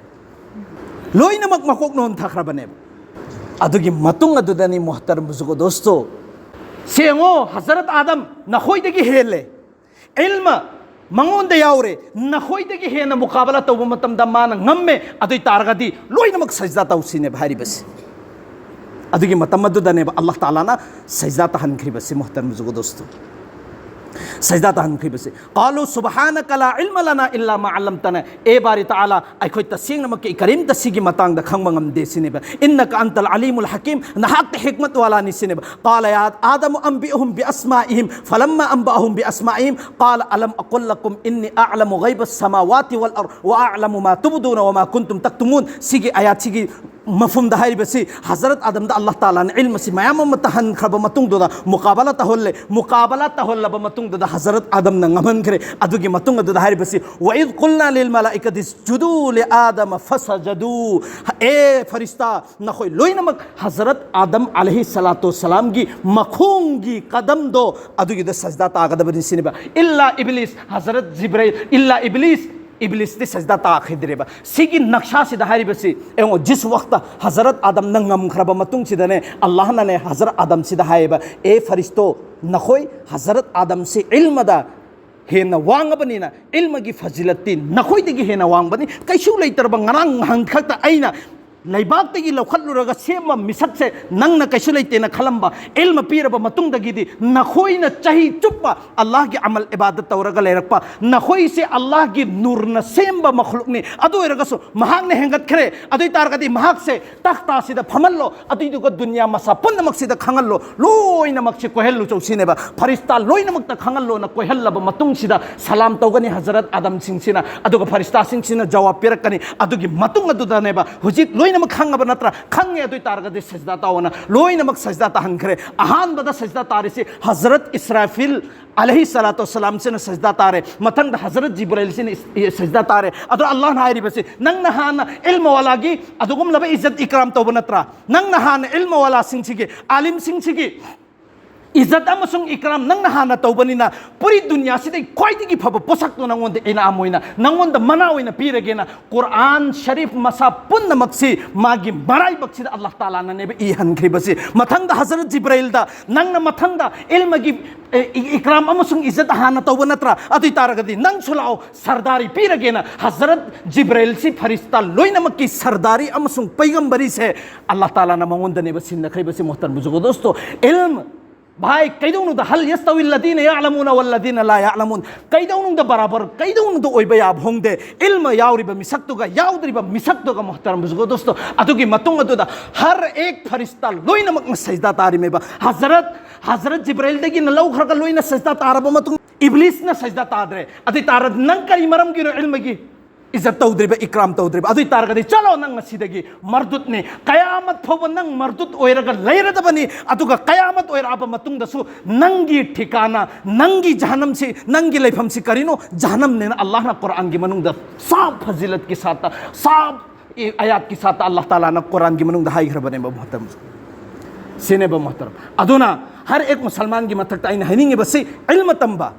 ꯂꯣꯏꯅꯃꯛ ꯃꯀꯣꯛ ꯅꯣꯟꯊꯈ꯭ꯔꯕꯅꯦꯕ꯫ ꯑꯗꯨꯒꯤ ꯃꯇꯨꯡ ꯑꯗꯨꯗꯅꯤ, ꯃꯨꯍꯇꯔꯝ ꯕꯨꯖꯨꯔꯒ ꯗꯣꯁꯇꯣ, ꯁꯦꯡꯉꯣ, ꯍꯖꯔꯠ ꯑꯥꯗꯝ ꯅꯈꯣꯏꯗꯒꯤ ꯍꯦꯜꯂꯦ, ꯏꯜꯃ ꯃꯉꯣꯟꯗ ꯌꯥꯎꯔꯦ, ꯅꯈꯣꯏꯗꯒꯤ ꯍꯦꯟꯅ ꯃꯨꯀꯥꯕꯂꯥ ꯇꯧꯕ ꯃꯇꯝꯗ ꯃꯥꯅ ꯉꯝꯃꯦ, ꯑꯗꯨ ꯑꯣꯏ ꯇꯥꯔꯒꯗꯤ ꯂꯣꯏꯅꯃꯛ ꯁꯖꯗꯥ ꯇꯧꯁꯤꯅꯦꯕ ꯍꯥꯏꯔꯤꯕꯁꯤ꯫ ꯑꯗꯨꯒꯤ ꯃꯇꯝ ꯑꯗꯨꯗꯅꯦꯕ ꯑꯜꯂꯥꯍ ꯇꯥꯂꯥꯅ ꯁꯖꯗꯥ ꯇꯥꯍꯟꯈ꯭ꯔꯤꯕꯁꯤ, ꯃꯨꯍꯇꯔꯝ ꯕꯨꯖꯨꯔꯒ ꯗꯣꯁꯇꯣ꯫ ꯁꯖꯗꯥ ꯇꯥꯍꯟꯈ꯭ꯔꯤꯕꯁꯤ꯫ "قالوا سبحانك لا علم لنا إلا ما علمتنا." ꯑꯦ ꯕꯥꯔꯤ ꯇꯥꯂꯥ, ꯑꯩꯈꯣꯏ ꯇꯁꯦꯡꯅꯃꯛꯀꯤ ꯀꯔꯤꯝꯇ ꯁꯤꯒꯤ ꯃꯇꯥꯡꯗ ꯈꯪꯕ ꯉꯝꯗꯦ ꯁꯤꯅꯦꯕ꯫ "إنك أنت العليم الحكيم." ꯅꯍꯥꯛꯇ ꯍꯤꯛꯃꯠ ꯋꯥꯂꯥꯅꯤ ꯁꯤꯅꯦꯕ꯫ "قال يا آدم أنبئهم بأسمائهم." فلما أنبأهم بأسمائهم قال: "ألم أقل لكم إني أعلم غيب السماوات والأرض وأعلم ما تبدون وما كنتم تكتمون." ꯁꯤꯒꯤ ꯑꯥꯌꯥꯠꯁꯤꯒꯤ ꯃꯐꯝꯗ ꯍꯥꯏꯔꯤꯕꯁꯤ, ꯍꯖꯔꯠ ꯑꯥꯗꯝꯗ ꯑꯜꯂꯥꯍ ꯇꯥꯂꯥꯅ ꯏꯜꯃꯁꯤ ꯃꯌꯥꯝ ꯑꯃ ꯇꯥꯍꯟꯈ꯭ꯔꯕ ꯃꯇꯨꯡꯗꯨꯗ ꯃꯨꯀꯥꯕꯂꯥ ꯇꯧꯍꯜꯂꯦ꯫ ꯃꯨꯀꯥꯕꯂꯥ ꯇꯧꯍꯜꯂꯕ ꯃꯇꯨꯡꯗꯨꯗ ꯍꯖꯔꯠ ꯑꯥꯗꯝꯅ ꯉꯝꯍꯟꯈ꯭ꯔꯦ꯫ ꯑꯗꯨꯒꯤ ꯃꯇꯨꯡ ꯑꯗꯨꯗ ꯍꯥꯏꯔꯤꯕꯁꯤ, "وإذ قلنا للملائكة اسجدوا لآدم فسجدوا." ꯑꯦ ꯐꯔꯤꯁꯇꯥ, ꯅꯈꯣꯏ ꯂꯣꯏꯅꯃꯛ ꯍꯖꯔꯠ ꯑꯥꯗꯝ ꯑꯂꯩꯍꯤ ꯁꯂꯥꯇꯨ ꯁꯂꯥꯝꯒꯤ ꯃꯈꯣꯡꯒꯤ ꯀꯗꯝꯗꯣ ꯑꯗꯨꯒꯤꯗ ꯁꯖꯗꯥ ꯇꯥꯒꯗꯕꯅꯤ ꯁꯤꯅꯦꯕ꯫ "إلا إبليس", ꯍꯖꯔꯠ ꯖꯤꯕ꯭ꯔꯥꯏꯜ, "إلا إبليس", ꯏꯕ꯭ꯂꯤꯁꯇꯤ ꯁꯖꯗꯥ ꯇꯥꯈꯤꯗ꯭ꯔꯦꯕ꯫ ꯁꯤꯒꯤ ꯅꯛꯁꯥꯁꯤꯗ ꯍꯥꯏꯔꯤꯕꯁꯤ ꯌꯦꯡꯉꯣ, ꯖꯤꯁ ꯋꯥꯛꯇ ꯍꯖꯔꯠ ꯑꯥꯗꯝꯅ ꯉꯝꯈ꯭ꯔꯕ ꯃꯇꯨꯡꯁꯤꯗꯅꯦ, ꯑꯜꯂꯥꯍꯅꯅꯦ ꯍꯖꯔꯠ ꯑꯥꯗꯝꯁꯤꯗ ꯍꯥꯏꯌꯦꯕ, "ꯑꯦ ꯐꯔꯤꯁꯇꯣ, ꯅꯈꯣꯏ ꯍꯖꯔꯠ ꯑꯥꯗꯝꯁꯤ ꯏꯜꯃꯗ ꯍꯦꯟꯅ ꯋꯥꯡꯉꯕꯅꯤꯅ, ꯏꯜꯃꯒꯤ ꯐꯖꯤꯂꯠꯇꯤ ꯅꯈꯣꯏꯗꯒꯤ ꯍꯦꯟꯅ ꯋꯥꯡꯕꯅꯤ, ꯀꯩꯁꯨ ꯂꯩꯇ꯭ꯔꯕ ꯉꯔꯥꯡ ꯅꯍꯥꯟ ꯈꯛꯇ ꯑꯩꯅ ꯂꯩꯕꯥꯛꯇꯒꯤ ꯂꯧꯈꯠꯂꯨꯔꯒ ꯁꯦꯝꯕ ꯃꯤꯁꯛꯁꯦ ꯅꯪꯅ ꯀꯩꯁꯨ ꯂꯩꯇꯦꯅ ꯈꯜꯂꯝꯕ, ꯏꯜꯃ ꯄꯤꯔꯕ ꯃꯇꯨꯡꯗꯒꯤꯗꯤ ꯅꯈꯣꯏꯅ ꯆꯍꯤ ꯆꯨꯞꯄ ꯑꯜꯂꯥꯍꯒꯤ ꯑꯃꯜ ꯏꯕꯥꯗꯠ ꯇꯧꯔꯒ ꯂꯩꯔꯛꯄ, ꯅꯈꯣꯏꯁꯦ ꯑꯜꯂꯥꯍꯒꯤ ꯅꯨꯔꯅ ꯁꯦꯝꯕ ꯃꯈꯂꯨꯛꯅꯤ꯫ ꯑꯗꯨ ꯑꯣꯏꯔꯒꯁꯨ ꯃꯍꯥꯛꯅ ꯍꯦꯟꯒꯠꯈ꯭ꯔꯦ, ꯑꯗꯨ ꯑꯣꯏ ꯇꯥꯔꯒꯗꯤ ꯃꯍꯥꯛꯁꯦ ꯇꯈꯇꯥꯁꯤꯗ ꯐꯝꯍꯜꯂꯣ, ꯑꯗꯨꯏꯗꯨꯒ ꯗꯨꯅꯤꯌꯥ ꯃꯁꯥ ꯄꯨꯝꯅꯃꯛꯁꯤꯗ ꯈꯪꯍꯜꯂꯣ, ꯂꯣꯏꯅꯃꯛꯁꯤ ꯀꯣꯏꯍꯜꯂꯨ ꯆꯧꯁꯤꯅꯦꯕ꯫ ꯐꯔꯤꯁꯇꯥ ꯂꯣꯏꯅꯃꯛꯇ ꯈꯪꯍꯜꯂꯣꯅ ꯀꯣꯏꯍꯜꯂꯕ ꯃꯇꯨꯡꯁꯤꯗ ꯁꯂꯥꯝ ꯇꯧꯒꯅꯤ ꯍꯖꯔꯠ ꯑꯥꯗꯝꯁꯤꯡꯁꯤꯅ, ꯑꯗꯨꯒ ꯐꯔꯤꯁꯇꯥꯁꯤꯡꯁꯤꯅ ꯖꯋꯥꯕ ꯄꯤꯔꯛꯀꯅꯤ꯫ ꯑꯗꯨꯒꯤ ꯃꯇꯨꯡ ꯑꯗꯨꯗꯅꯦꯕ ꯍꯧꯖꯤꯛ ꯂꯣꯏ ꯂꯣꯏꯅꯃꯛ ꯈꯪꯉꯕ ꯅꯠꯇ꯭ꯔꯥ? ꯈꯪꯉꯦ꯫ ꯑꯗꯨ ꯑꯣꯏ ꯇꯥꯔꯒꯗꯤ ꯁꯖꯗꯥ ꯇꯧꯑꯣꯅ ꯂꯣꯏꯅꯃꯛ ꯁꯖꯗꯥ ꯇꯥꯍꯟꯈ꯭ꯔꯦ꯫ ꯑꯍꯥꯟꯕꯗ ꯁꯖꯗꯥ ꯇꯥꯔꯤꯁꯤ ꯍꯖꯔꯠ ꯏꯁꯔꯥꯐꯤꯜ ꯑꯂꯩꯍꯤ ꯁꯂꯥꯇꯨ ꯋꯁꯁꯂꯥꯝꯁꯤꯅ ꯁꯖꯗꯥ ꯇꯥꯔꯦ꯫ ꯃꯊꯪꯗ ꯍꯖꯔꯠ ꯖꯤꯕ꯭ꯔꯥꯏꯜꯁꯤꯅ ꯏꯁ-, ꯏ-, ꯁꯖꯗꯥ ꯇꯥꯔꯦ꯫ ꯑꯗꯣ ꯑꯜꯂꯥꯍꯅ ꯍꯥꯏꯔꯤꯕꯁꯤ, ꯅꯪꯅ ꯍꯥꯟꯅ ꯏꯜꯃ ꯋꯥꯂꯥꯒꯤ ꯑꯗꯨꯒꯨꯝꯂꯕ ꯏꯖꯠ ꯏꯀ꯭ꯔꯥꯝ ꯇꯧꯕ ꯅꯠꯇ꯭ꯔꯥ? ꯅꯪꯅ ꯍꯥꯟꯅ ꯏꯜꯃ ꯋꯥꯂꯥꯁꯤꯡꯁꯤꯒꯤ, ꯑꯥꯂꯤꯝꯁꯤꯡꯁꯤꯒꯤ ꯏꯖꯠ ꯑꯃꯁꯨꯡ ꯏꯀ꯭ꯔꯥꯝ ꯅꯪꯅ ꯍꯥꯟꯅ ꯇꯧꯕꯅꯤꯅ, ꯄꯨꯔꯤ ꯗꯨꯅꯤꯌꯥꯁꯤꯗ ꯈ꯭ꯋꯥꯏꯗꯒꯤ ꯐꯕ ꯄꯣꯠꯁꯛꯇꯣ ꯅꯪꯉꯣꯟꯗ ꯏꯅꯥꯝ ꯑꯣꯏꯅ, ꯅꯪꯉꯣꯟꯗ ꯃꯅꯥ ꯑꯣꯏꯅ ꯄꯤꯔꯒꯦꯅ ꯀꯨꯔꯑꯥꯟ ꯁꯔꯤꯐ ꯃꯁꯥ ꯄꯨꯝꯅꯃꯛꯁꯤ ꯃꯥꯒꯤ ꯃꯔꯥꯏꯕꯛꯁꯤꯗ ꯑꯜꯂꯥꯍ ꯇꯥꯂꯥꯅꯅꯦꯕ ꯏꯍꯟꯈ꯭ꯔꯤꯕꯁꯤ꯫ ꯃꯊꯪꯗ ꯍꯖꯔꯠ ꯖꯤꯕ꯭ꯔꯥꯏꯜꯗ ꯅꯪꯅ ꯃꯊꯪꯗ ꯏꯜꯃꯒꯤ, ꯑꯦ, ꯏ-, ꯏꯀ꯭ꯔꯥꯝ ꯑꯃꯁꯨꯡ ꯏꯖꯠ ꯍꯥꯟꯅ ꯇꯧꯕ ꯅꯠꯇ꯭ꯔꯥ? ꯑꯗꯨ ꯑꯣꯏ ꯇꯥꯔꯒꯗꯤ ꯅꯪꯁꯨ ꯂꯥꯛꯑꯣ, ꯁꯔꯗꯥꯔꯤ ꯄꯤꯔꯒꯦꯅ ꯍꯖꯔꯠ ꯖꯤꯕ꯭ꯔꯥꯏꯜꯁꯤ ꯐꯔꯤꯁꯇꯥ ꯂꯣꯏꯅꯃꯛꯀꯤ ꯁꯔꯗꯥꯔꯤ ꯑꯃꯁꯨꯡ ꯄꯩꯒꯝꯕꯔꯤꯁꯦ ꯑꯜꯂꯥꯍ ꯇꯥꯂꯥꯅ ꯃꯉꯣꯟꯗꯅꯦꯕ ꯁꯤꯟꯅꯈ꯭ꯔꯤꯕꯁꯤ꯫ ꯃꯣꯍꯇꯔꯝ ꯕꯨꯖꯨꯔꯒ ꯗꯣꯁꯇꯣ, ꯏꯜꯝ ꯚꯥꯏ, ꯀꯩꯗꯧꯅꯨꯡꯗ ꯍꯜ ꯌꯁꯇꯋꯤ ꯂꯗꯤꯅ ꯌꯥꯂꯃꯨꯅ ꯋꯜꯂꯗꯤꯅ ꯂꯥ ꯌꯥꯂꯃꯨꯟ, ꯀꯩꯗꯧꯅꯨꯡꯗ ꯕꯔꯥꯕꯔ, ꯀꯩꯗꯧꯅꯨꯡꯗ ꯑꯣꯏꯕ ꯌꯥꯕ ꯍꯣꯡꯗꯦ꯫ ꯏꯜꯃ ꯌꯥꯎꯔꯤꯕ ꯃꯤꯁꯛꯇꯨꯒ ꯌꯥꯎꯗ꯭ꯔꯤꯕ ꯃꯤꯁꯛꯇꯨꯒ, ꯃꯣꯍꯇꯔꯝ ꯕꯨꯖꯨꯔꯒ ꯗꯣꯁꯇꯣ, ꯑꯗꯨꯒꯤ ꯃꯇꯨꯡ ꯑꯗꯨꯗ ꯍꯔ ꯑꯦꯛ ꯐꯔꯤꯁꯇꯥ ꯂꯣꯏꯅꯃꯛꯅ ꯁꯖꯗꯥ ꯇꯥꯔꯤꯃꯦꯕ꯫ ꯍꯖꯔꯠ, ꯍꯖꯔꯠ ꯖꯤꯕ꯭ꯔꯥꯏꯜꯗꯒꯤꯅ ꯂꯧꯈ꯭ꯔꯒ ꯂꯣꯏꯅ ꯁꯖꯗꯥ ꯇꯥꯔꯕ ꯃꯇꯨꯡ, ꯏꯕ꯭ꯂꯤꯁꯅ ꯁꯖꯗꯥ ꯇꯥꯗ꯭ꯔꯦ꯫ ꯑꯗꯨ ꯑꯣꯏ ꯇꯥꯔꯗꯤ ꯅꯪ ꯀꯔꯤ ꯃꯔꯝꯒꯤꯅꯣ ꯏꯜꯃꯒꯤ ꯏꯖꯠ ꯇꯧꯗ꯭ꯔꯤꯕ, ꯏꯀ꯭ꯔꯥꯝ ꯇꯧꯗ꯭ꯔꯤꯕ? ꯑꯗꯨ ꯑꯣꯏ ꯇꯥꯔꯒꯗꯤ ꯆꯠꯂꯣ, ꯅꯪ ꯉꯁꯤꯗꯒꯤ ꯃꯔꯗꯨꯠꯅꯤ꯫ ꯀꯌꯥꯃꯠ ꯐꯥꯎꯕ ꯅꯪ ꯃꯔꯗꯨꯠ ꯑꯣꯏꯔꯒ ꯂꯩꯔꯗꯕꯅꯤ꯫ ꯑꯗꯨꯒ ꯀꯌꯥꯃꯠ ꯑꯣꯏꯔꯛꯑꯕ ꯃꯇꯨꯡꯗꯁꯨ ꯅꯪꯒꯤ ꯊꯤꯀꯥꯅ, ꯅꯪꯒꯤ ꯖꯍꯅꯝꯁꯤ, ꯅꯪꯒꯤ ꯂꯩꯐꯝꯁꯤ ꯀꯔꯤꯅꯣ? ꯖꯍꯅꯝꯅꯦꯅ ꯑꯜꯂꯥꯍꯅ ꯀꯨꯔꯑꯥꯟꯒꯤ ꯃꯅꯨꯡꯗ ꯁꯥꯐ ꯐꯖꯤꯂꯠꯀꯤ ꯁꯥꯠꯇ, ꯁꯥꯐ ꯑꯌꯥꯠꯀꯤ ꯁꯥꯠꯇ ꯑꯜꯂꯥꯍ ꯇꯥꯂꯥꯅ ꯀꯨꯔꯑꯥꯟꯒꯤ ꯃꯅꯨꯡꯗ ꯍꯥꯏꯈ꯭ꯔꯕꯅꯦꯕ, ꯃꯣꯍꯇꯔꯝ꯫ ꯁꯤꯅꯦꯕ, ꯃꯣꯍꯇꯔꯝ꯫ ꯑꯗꯨꯅ ꯍꯔ ꯑꯦꯛ ꯃꯨꯁꯜꯃꯥꯟꯒꯤ ꯃꯊꯛꯇ ꯑꯩꯅ ꯍꯥꯏꯅꯤꯡꯉꯤꯕꯁꯤ, ꯏꯜꯃ ꯇꯝꯕ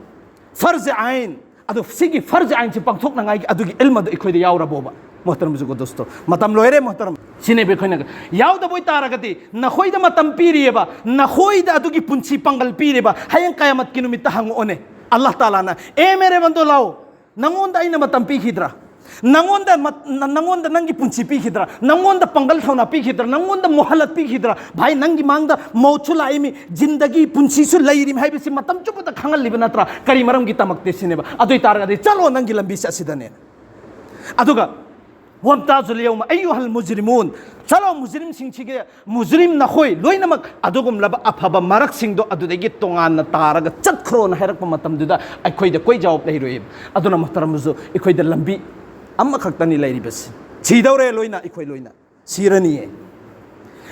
ꯐꯔꯖ ꯑꯥꯏꯟ, ꯑꯗꯣ ꯁꯤꯒꯤ ꯐꯔꯖ ꯑꯥꯏꯟꯁꯤ ꯄꯥꯡꯊꯣꯛꯅꯉꯥꯏꯒꯤ ꯑꯗꯨꯒꯤ ꯏꯜꯃꯗꯣ ꯑꯩꯈꯣꯏꯗ ꯌꯥꯎꯔꯕꯣꯕ? ꯃꯣꯍꯇꯔꯝ ꯕꯨꯖꯨꯔꯒ ꯗꯣꯁꯇꯣ, ꯃꯇꯝ ꯂꯣꯏꯔꯦ, ꯃꯣꯍꯇꯔꯝ꯫ ꯁꯤꯅꯦꯕ ꯑꯩꯈꯣꯏꯅ ꯌꯥꯎꯗꯕ ꯑꯣꯏ ꯇꯥꯔꯒꯗꯤ, ꯅꯈꯣꯏꯗ ꯃꯇꯝ ꯄꯤꯔꯤꯑꯕ, ꯅꯈꯣꯏꯗ ꯑꯗꯨꯒꯤ ꯄꯨꯟꯁꯤ ꯄꯥꯡꯒꯜ ꯄꯤꯔꯤꯕ, ꯍꯌꯦꯡ ꯀꯌꯥꯃꯠꯀꯤ ꯅꯨꯃꯤꯠꯇ ꯍꯪꯉꯛꯑꯣꯅꯦ, ꯑꯜꯂꯥꯍ ꯇꯥꯂꯥꯅ, "ꯑꯦ ꯃꯦꯔꯦ ꯕꯟꯗꯣ, ꯂꯥꯎ, ꯅꯪꯉꯣꯟꯗ ꯑꯩꯅ ꯃꯇꯝ ꯄꯤꯈꯤꯗ꯭ꯔꯥ? ꯅꯪꯉꯣꯟꯗ ꯃꯠ-, ꯅ-, ꯅꯪꯉꯣꯟꯗ ꯅꯪꯒꯤ ꯄꯨꯟꯁꯤ ꯄꯤꯈꯤꯗ꯭ꯔꯥ? ꯅꯪꯉꯣꯟꯗ ꯄꯥꯡꯒꯜ ꯊꯧꯅꯥ ꯄꯤꯈꯤꯗ꯭ꯔꯥ? ꯅꯪꯉꯣꯟꯗ ꯃꯣꯍꯂꯠ ꯄꯤꯈꯤꯗ꯭ꯔꯥ?" ꯚꯥꯏ, ꯅꯪꯒꯤ ꯃꯥꯡꯗ ꯃꯧꯠꯁꯨ ꯂꯥꯛꯏꯃꯤ, ꯖꯤꯟꯗꯒꯤ, ꯄꯨꯟꯁꯤꯁꯨ ꯂꯩꯔꯤꯃꯤ ꯍꯥꯏꯕꯁꯤ ꯃꯇꯝ ꯆꯨꯞꯄꯗ ꯈꯪꯍꯜꯂꯤꯕ ꯅꯠꯇ꯭ꯔꯥ? ꯀꯔꯤ ꯃꯔꯝꯒꯤꯗꯃꯛꯇꯤ ꯁꯤꯅꯦꯕ? ꯑꯗꯨ ꯑꯣꯏ ꯇꯥꯔꯒꯗꯤ ꯆꯠꯂꯣ, ꯅꯪꯒꯤ ꯂꯝꯕꯤꯁꯦ ꯑꯁꯤꯗꯅꯦ꯫ ꯑꯗꯨꯒ "ꯋꯝꯇꯥꯖꯨꯜ ꯌꯧꯃ ꯑꯩꯌꯨꯍꯜ ꯃꯨꯖꯔꯤꯃꯨꯟ", ꯆꯠꯂꯣ, ꯃꯨꯖꯔꯤꯝꯁꯤꯡꯁꯤꯒꯤ, ꯃꯨꯖꯔꯤꯝ ꯅꯈꯣꯏ ꯂꯣꯏꯅꯃꯛ ꯑꯗꯨꯒꯨꯝꯂꯕ ꯑꯐꯕ ꯃꯔꯛꯁꯤꯡꯗꯣ ꯑꯗꯨꯗꯒꯤ ꯇꯣꯉꯥꯟꯅ ꯇꯥꯔꯒ ꯆꯠꯈ꯭ꯔꯣꯅ ꯍꯥꯏꯔꯛꯄ ꯃꯇꯝꯗꯨꯗ ꯑꯩꯈꯣꯏꯗ ꯀꯣꯏ ꯖꯋꯥꯕ ꯂꯩꯔꯣꯏ꯫ ꯑꯗꯨꯅ ꯃꯣꯍꯇꯔꯝ ꯕꯨꯖꯨꯔꯒ, ꯑꯩꯈꯣꯏꯗ ꯂꯝꯕꯤ ꯑꯃꯈꯛꯇꯅꯤ ꯂꯩꯔꯤꯕꯁꯤ, ꯁꯤꯗꯧꯔꯦ ꯂꯣꯏꯅ, ꯑꯩꯈꯣꯏ ꯂꯣꯏꯅ꯫ ꯁꯤꯔꯅꯤꯌꯦ꯫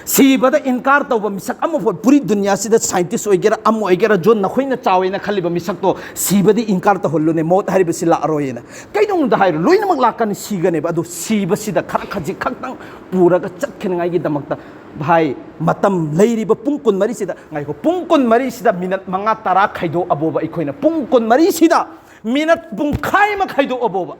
ꯁꯤꯕꯗ ꯏꯟꯀꯥꯔ ꯇꯧꯕ ꯃꯤꯁꯛ ꯑꯃꯐꯥꯎ ꯄꯨꯔꯤ ꯗꯨꯅꯤꯌꯥꯁꯤꯗ, ꯁꯥꯏꯟꯇꯤꯁ ꯑꯣꯏꯒꯦꯔꯥ ꯑꯃ ꯑꯣꯏꯒꯦꯔꯥ, ꯖꯣꯟ, ꯅꯈꯣꯏꯅ ꯆꯥꯎꯋꯦꯅ ꯈꯜꯂꯤꯕ ꯃꯤꯁꯛꯇꯣ, ꯁꯤꯕꯗꯤ ꯏꯟꯀꯥꯔ ꯇꯧꯍꯜꯂꯨꯅꯦ꯫ ꯃꯧꯠ ꯍꯥꯏꯔꯤꯕꯁꯤ ꯂꯥꯛꯑꯔꯣꯏꯅ꯫ ꯀꯩꯗꯧꯅꯨꯡꯗ ꯍꯥꯏꯔꯣ, ꯂꯣꯏꯅꯃꯛ ꯂꯥꯛꯀꯅꯤ, ꯁꯤꯒꯅꯦꯕ꯫ ꯑꯗꯨ ꯁꯤꯕꯁꯤꯗ ꯈꯔ ꯈꯖꯤꯛ ꯈꯛꯇꯪ ꯄꯨꯔꯒ ꯆꯠꯈꯤꯅꯉꯥꯏꯒꯤꯗꯃꯛꯇ, ꯚꯥꯏ, ꯃꯇꯝ ꯂꯩꯔꯤꯕ ꯄꯨꯡ ꯀꯨꯟꯃꯔꯤꯁꯤꯗ, ꯉꯥꯏꯈꯣ, ꯄꯨꯡ ꯀꯨꯟꯃꯔꯤꯁꯤꯗ ꯃꯤꯅꯠ ꯃꯉꯥ ꯇꯔꯥ ꯈꯥꯏꯗꯣꯛꯑꯕꯣꯕ, ꯑꯩꯈꯣꯏꯅ ꯄꯨꯡ ꯀꯨꯟꯃꯔꯤꯁꯤꯗ ꯃꯤꯅꯠ ꯄꯨꯡꯈꯥꯏ ꯑꯃ ꯈꯥꯏꯗꯣꯛꯑꯕꯣꯕ,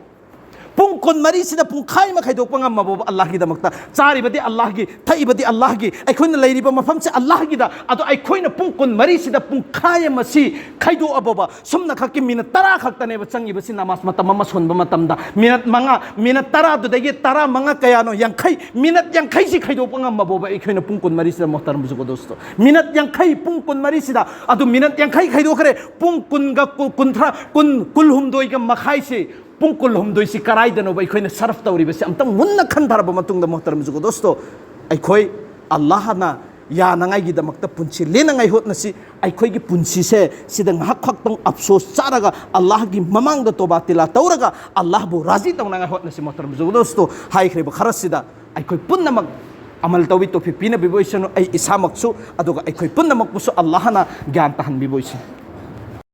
ꯄꯨꯡ ꯀꯨꯟꯃꯔꯤꯁꯤꯗ ꯄꯨꯡꯈꯥꯏ ꯑꯃ ꯈꯥꯏꯗꯣꯛꯄ ꯉꯝꯃꯕꯣꯕ ꯑꯜꯂꯥꯍꯒꯤꯗꯃꯛꯇ? ꯆꯥꯔꯤꯕꯗꯤ ꯑꯜꯂꯥꯍꯒꯤ, ꯊꯛꯏꯕꯗꯤ ꯑꯜꯂꯥꯍꯒꯤ, ꯑꯩꯈꯣꯏꯅ ꯂꯩꯔꯤꯕ ꯃꯐꯝꯁꯦ ꯑꯜꯂꯥꯍꯒꯤꯗ꯫ ꯑꯗꯣ ꯑꯩꯈꯣꯏꯅ ꯄꯨꯡ ꯀꯨꯟꯃꯔꯤꯁꯤꯗ ꯄꯨꯡꯈꯥꯏ ꯑꯃ ꯁꯤ ꯈꯥꯏꯗꯣꯛꯑꯕꯣꯕ, ꯁꯨꯝꯅ ꯈꯛꯀꯤ ꯃꯤꯅꯠ ꯇꯔꯥ ꯈꯛꯇꯅꯦꯕ ꯆꯪꯉꯤꯕꯁꯤ ꯅꯃꯥꯖ ꯃꯇꯝ ꯑꯃ ꯁꯣꯟꯕ ꯃꯇꯝꯗ꯫ ꯃꯤꯅꯠ ꯃꯉꯥ, ꯃꯤꯅꯠ ꯇꯔꯥꯗꯨꯗꯒꯤ ꯇꯔꯥ ꯃꯉꯥ ꯀꯌꯥꯅꯣ? ꯌꯥꯡꯈꯩ꯫ ꯃꯤꯅꯠ ꯌꯥꯡꯈꯩꯁꯤ ꯈꯥꯏꯗꯣꯛꯄ ꯉꯝꯃꯕꯣꯕ ꯑꯩꯈꯣꯏꯅ ꯄꯨꯡ ꯀꯨꯟꯃꯔꯤꯁꯤꯗ, ꯃꯣꯍꯇꯔꯝ ꯕꯨꯖꯨꯔꯒ ꯗꯣꯁꯇꯣ? ꯃꯤꯅꯠ ꯌꯥꯡꯈꯩ, ꯄꯨꯡ ꯀꯨꯟꯃꯔꯤꯁꯤꯗ꯫ ꯑꯗꯨ ꯃꯤꯅꯠ ꯌꯥꯡꯈꯩ ꯈꯥꯏꯗꯣꯛꯈ꯭ꯔꯦ, ꯄꯨꯡ ꯀꯨꯟꯒ ꯀꯨ-, ꯀꯨꯟꯊ꯭ꯔꯥ, ꯀꯨꯟ, ꯀꯨꯟꯍꯨꯝꯗꯣꯏꯒ ꯃꯈꯥꯏꯁꯤ, ꯄꯨꯡ ꯀꯨꯟꯍꯨꯝꯗꯣꯏꯁꯤ ꯀꯔꯥꯏꯗꯅꯣꯕ ꯑꯩꯈꯣꯏꯅ ꯁꯔꯐ ꯇꯧꯔꯤꯕꯁꯤ? ꯑꯝꯇꯪ ꯃꯨꯟꯅ ꯈꯟꯊꯔꯕ ꯃꯇꯨꯡꯗ, ꯃꯣꯍꯇꯔꯝ ꯕꯨꯖꯨꯔꯒ ꯗꯣꯁꯇꯣ, ꯑꯩꯈꯣꯏ ꯑꯜꯂꯥꯍꯅ ꯌꯥꯅꯉꯥꯏꯒꯤꯗꯃꯛꯇ ꯄꯨꯟꯁꯤ ꯂꯦꯟꯅꯉꯥꯏ ꯍꯣꯠꯅꯁꯤ꯫ ꯑꯩꯈꯣꯏꯒꯤ ꯄꯨꯟꯁꯤꯁꯦ ꯁꯤꯗ ꯉꯥꯏꯍꯥꯛ ꯈꯛꯇꯪ ꯑꯞꯁꯣꯁ ꯆꯥꯔꯒ ꯑꯜꯂꯥꯍꯒꯤ ꯃꯃꯥꯡꯗ ꯇꯣꯕꯥ ꯇꯤꯂꯥ ꯇꯧꯔꯒ ꯑꯜꯂꯥꯍꯕꯨ ꯔꯥꯖꯤ ꯇꯧꯅꯉꯥꯏ ꯍꯣꯠꯅꯁꯤ꯫ ꯃꯣꯍꯇꯔꯝ ꯕꯨꯖꯨꯔꯒ ꯗꯣꯁꯇꯣ, ꯍꯥꯏꯈ꯭ꯔꯤꯕ ꯈꯔꯁꯤꯗ ꯑꯩꯈꯣꯏ ꯄꯨꯝꯅꯃꯛ ꯑꯃꯜ ꯇꯧꯕꯤ ꯇꯧꯐꯤꯛ ꯄꯤꯅꯕꯤꯕ ꯑꯣꯏꯁꯅꯨ, ꯑꯩ ꯏꯁꯥꯃꯛꯁꯨ, ꯑꯗꯨꯒ ꯑꯩꯈꯣꯏ ꯄꯨꯝꯅꯃꯛꯄꯨꯁꯨ ꯑꯜꯂꯥꯍꯅ ꯒ꯭ꯌꯥꯟ ꯇꯥꯍꯟꯕꯤꯕ ꯑꯣꯏꯁꯅꯨ꯫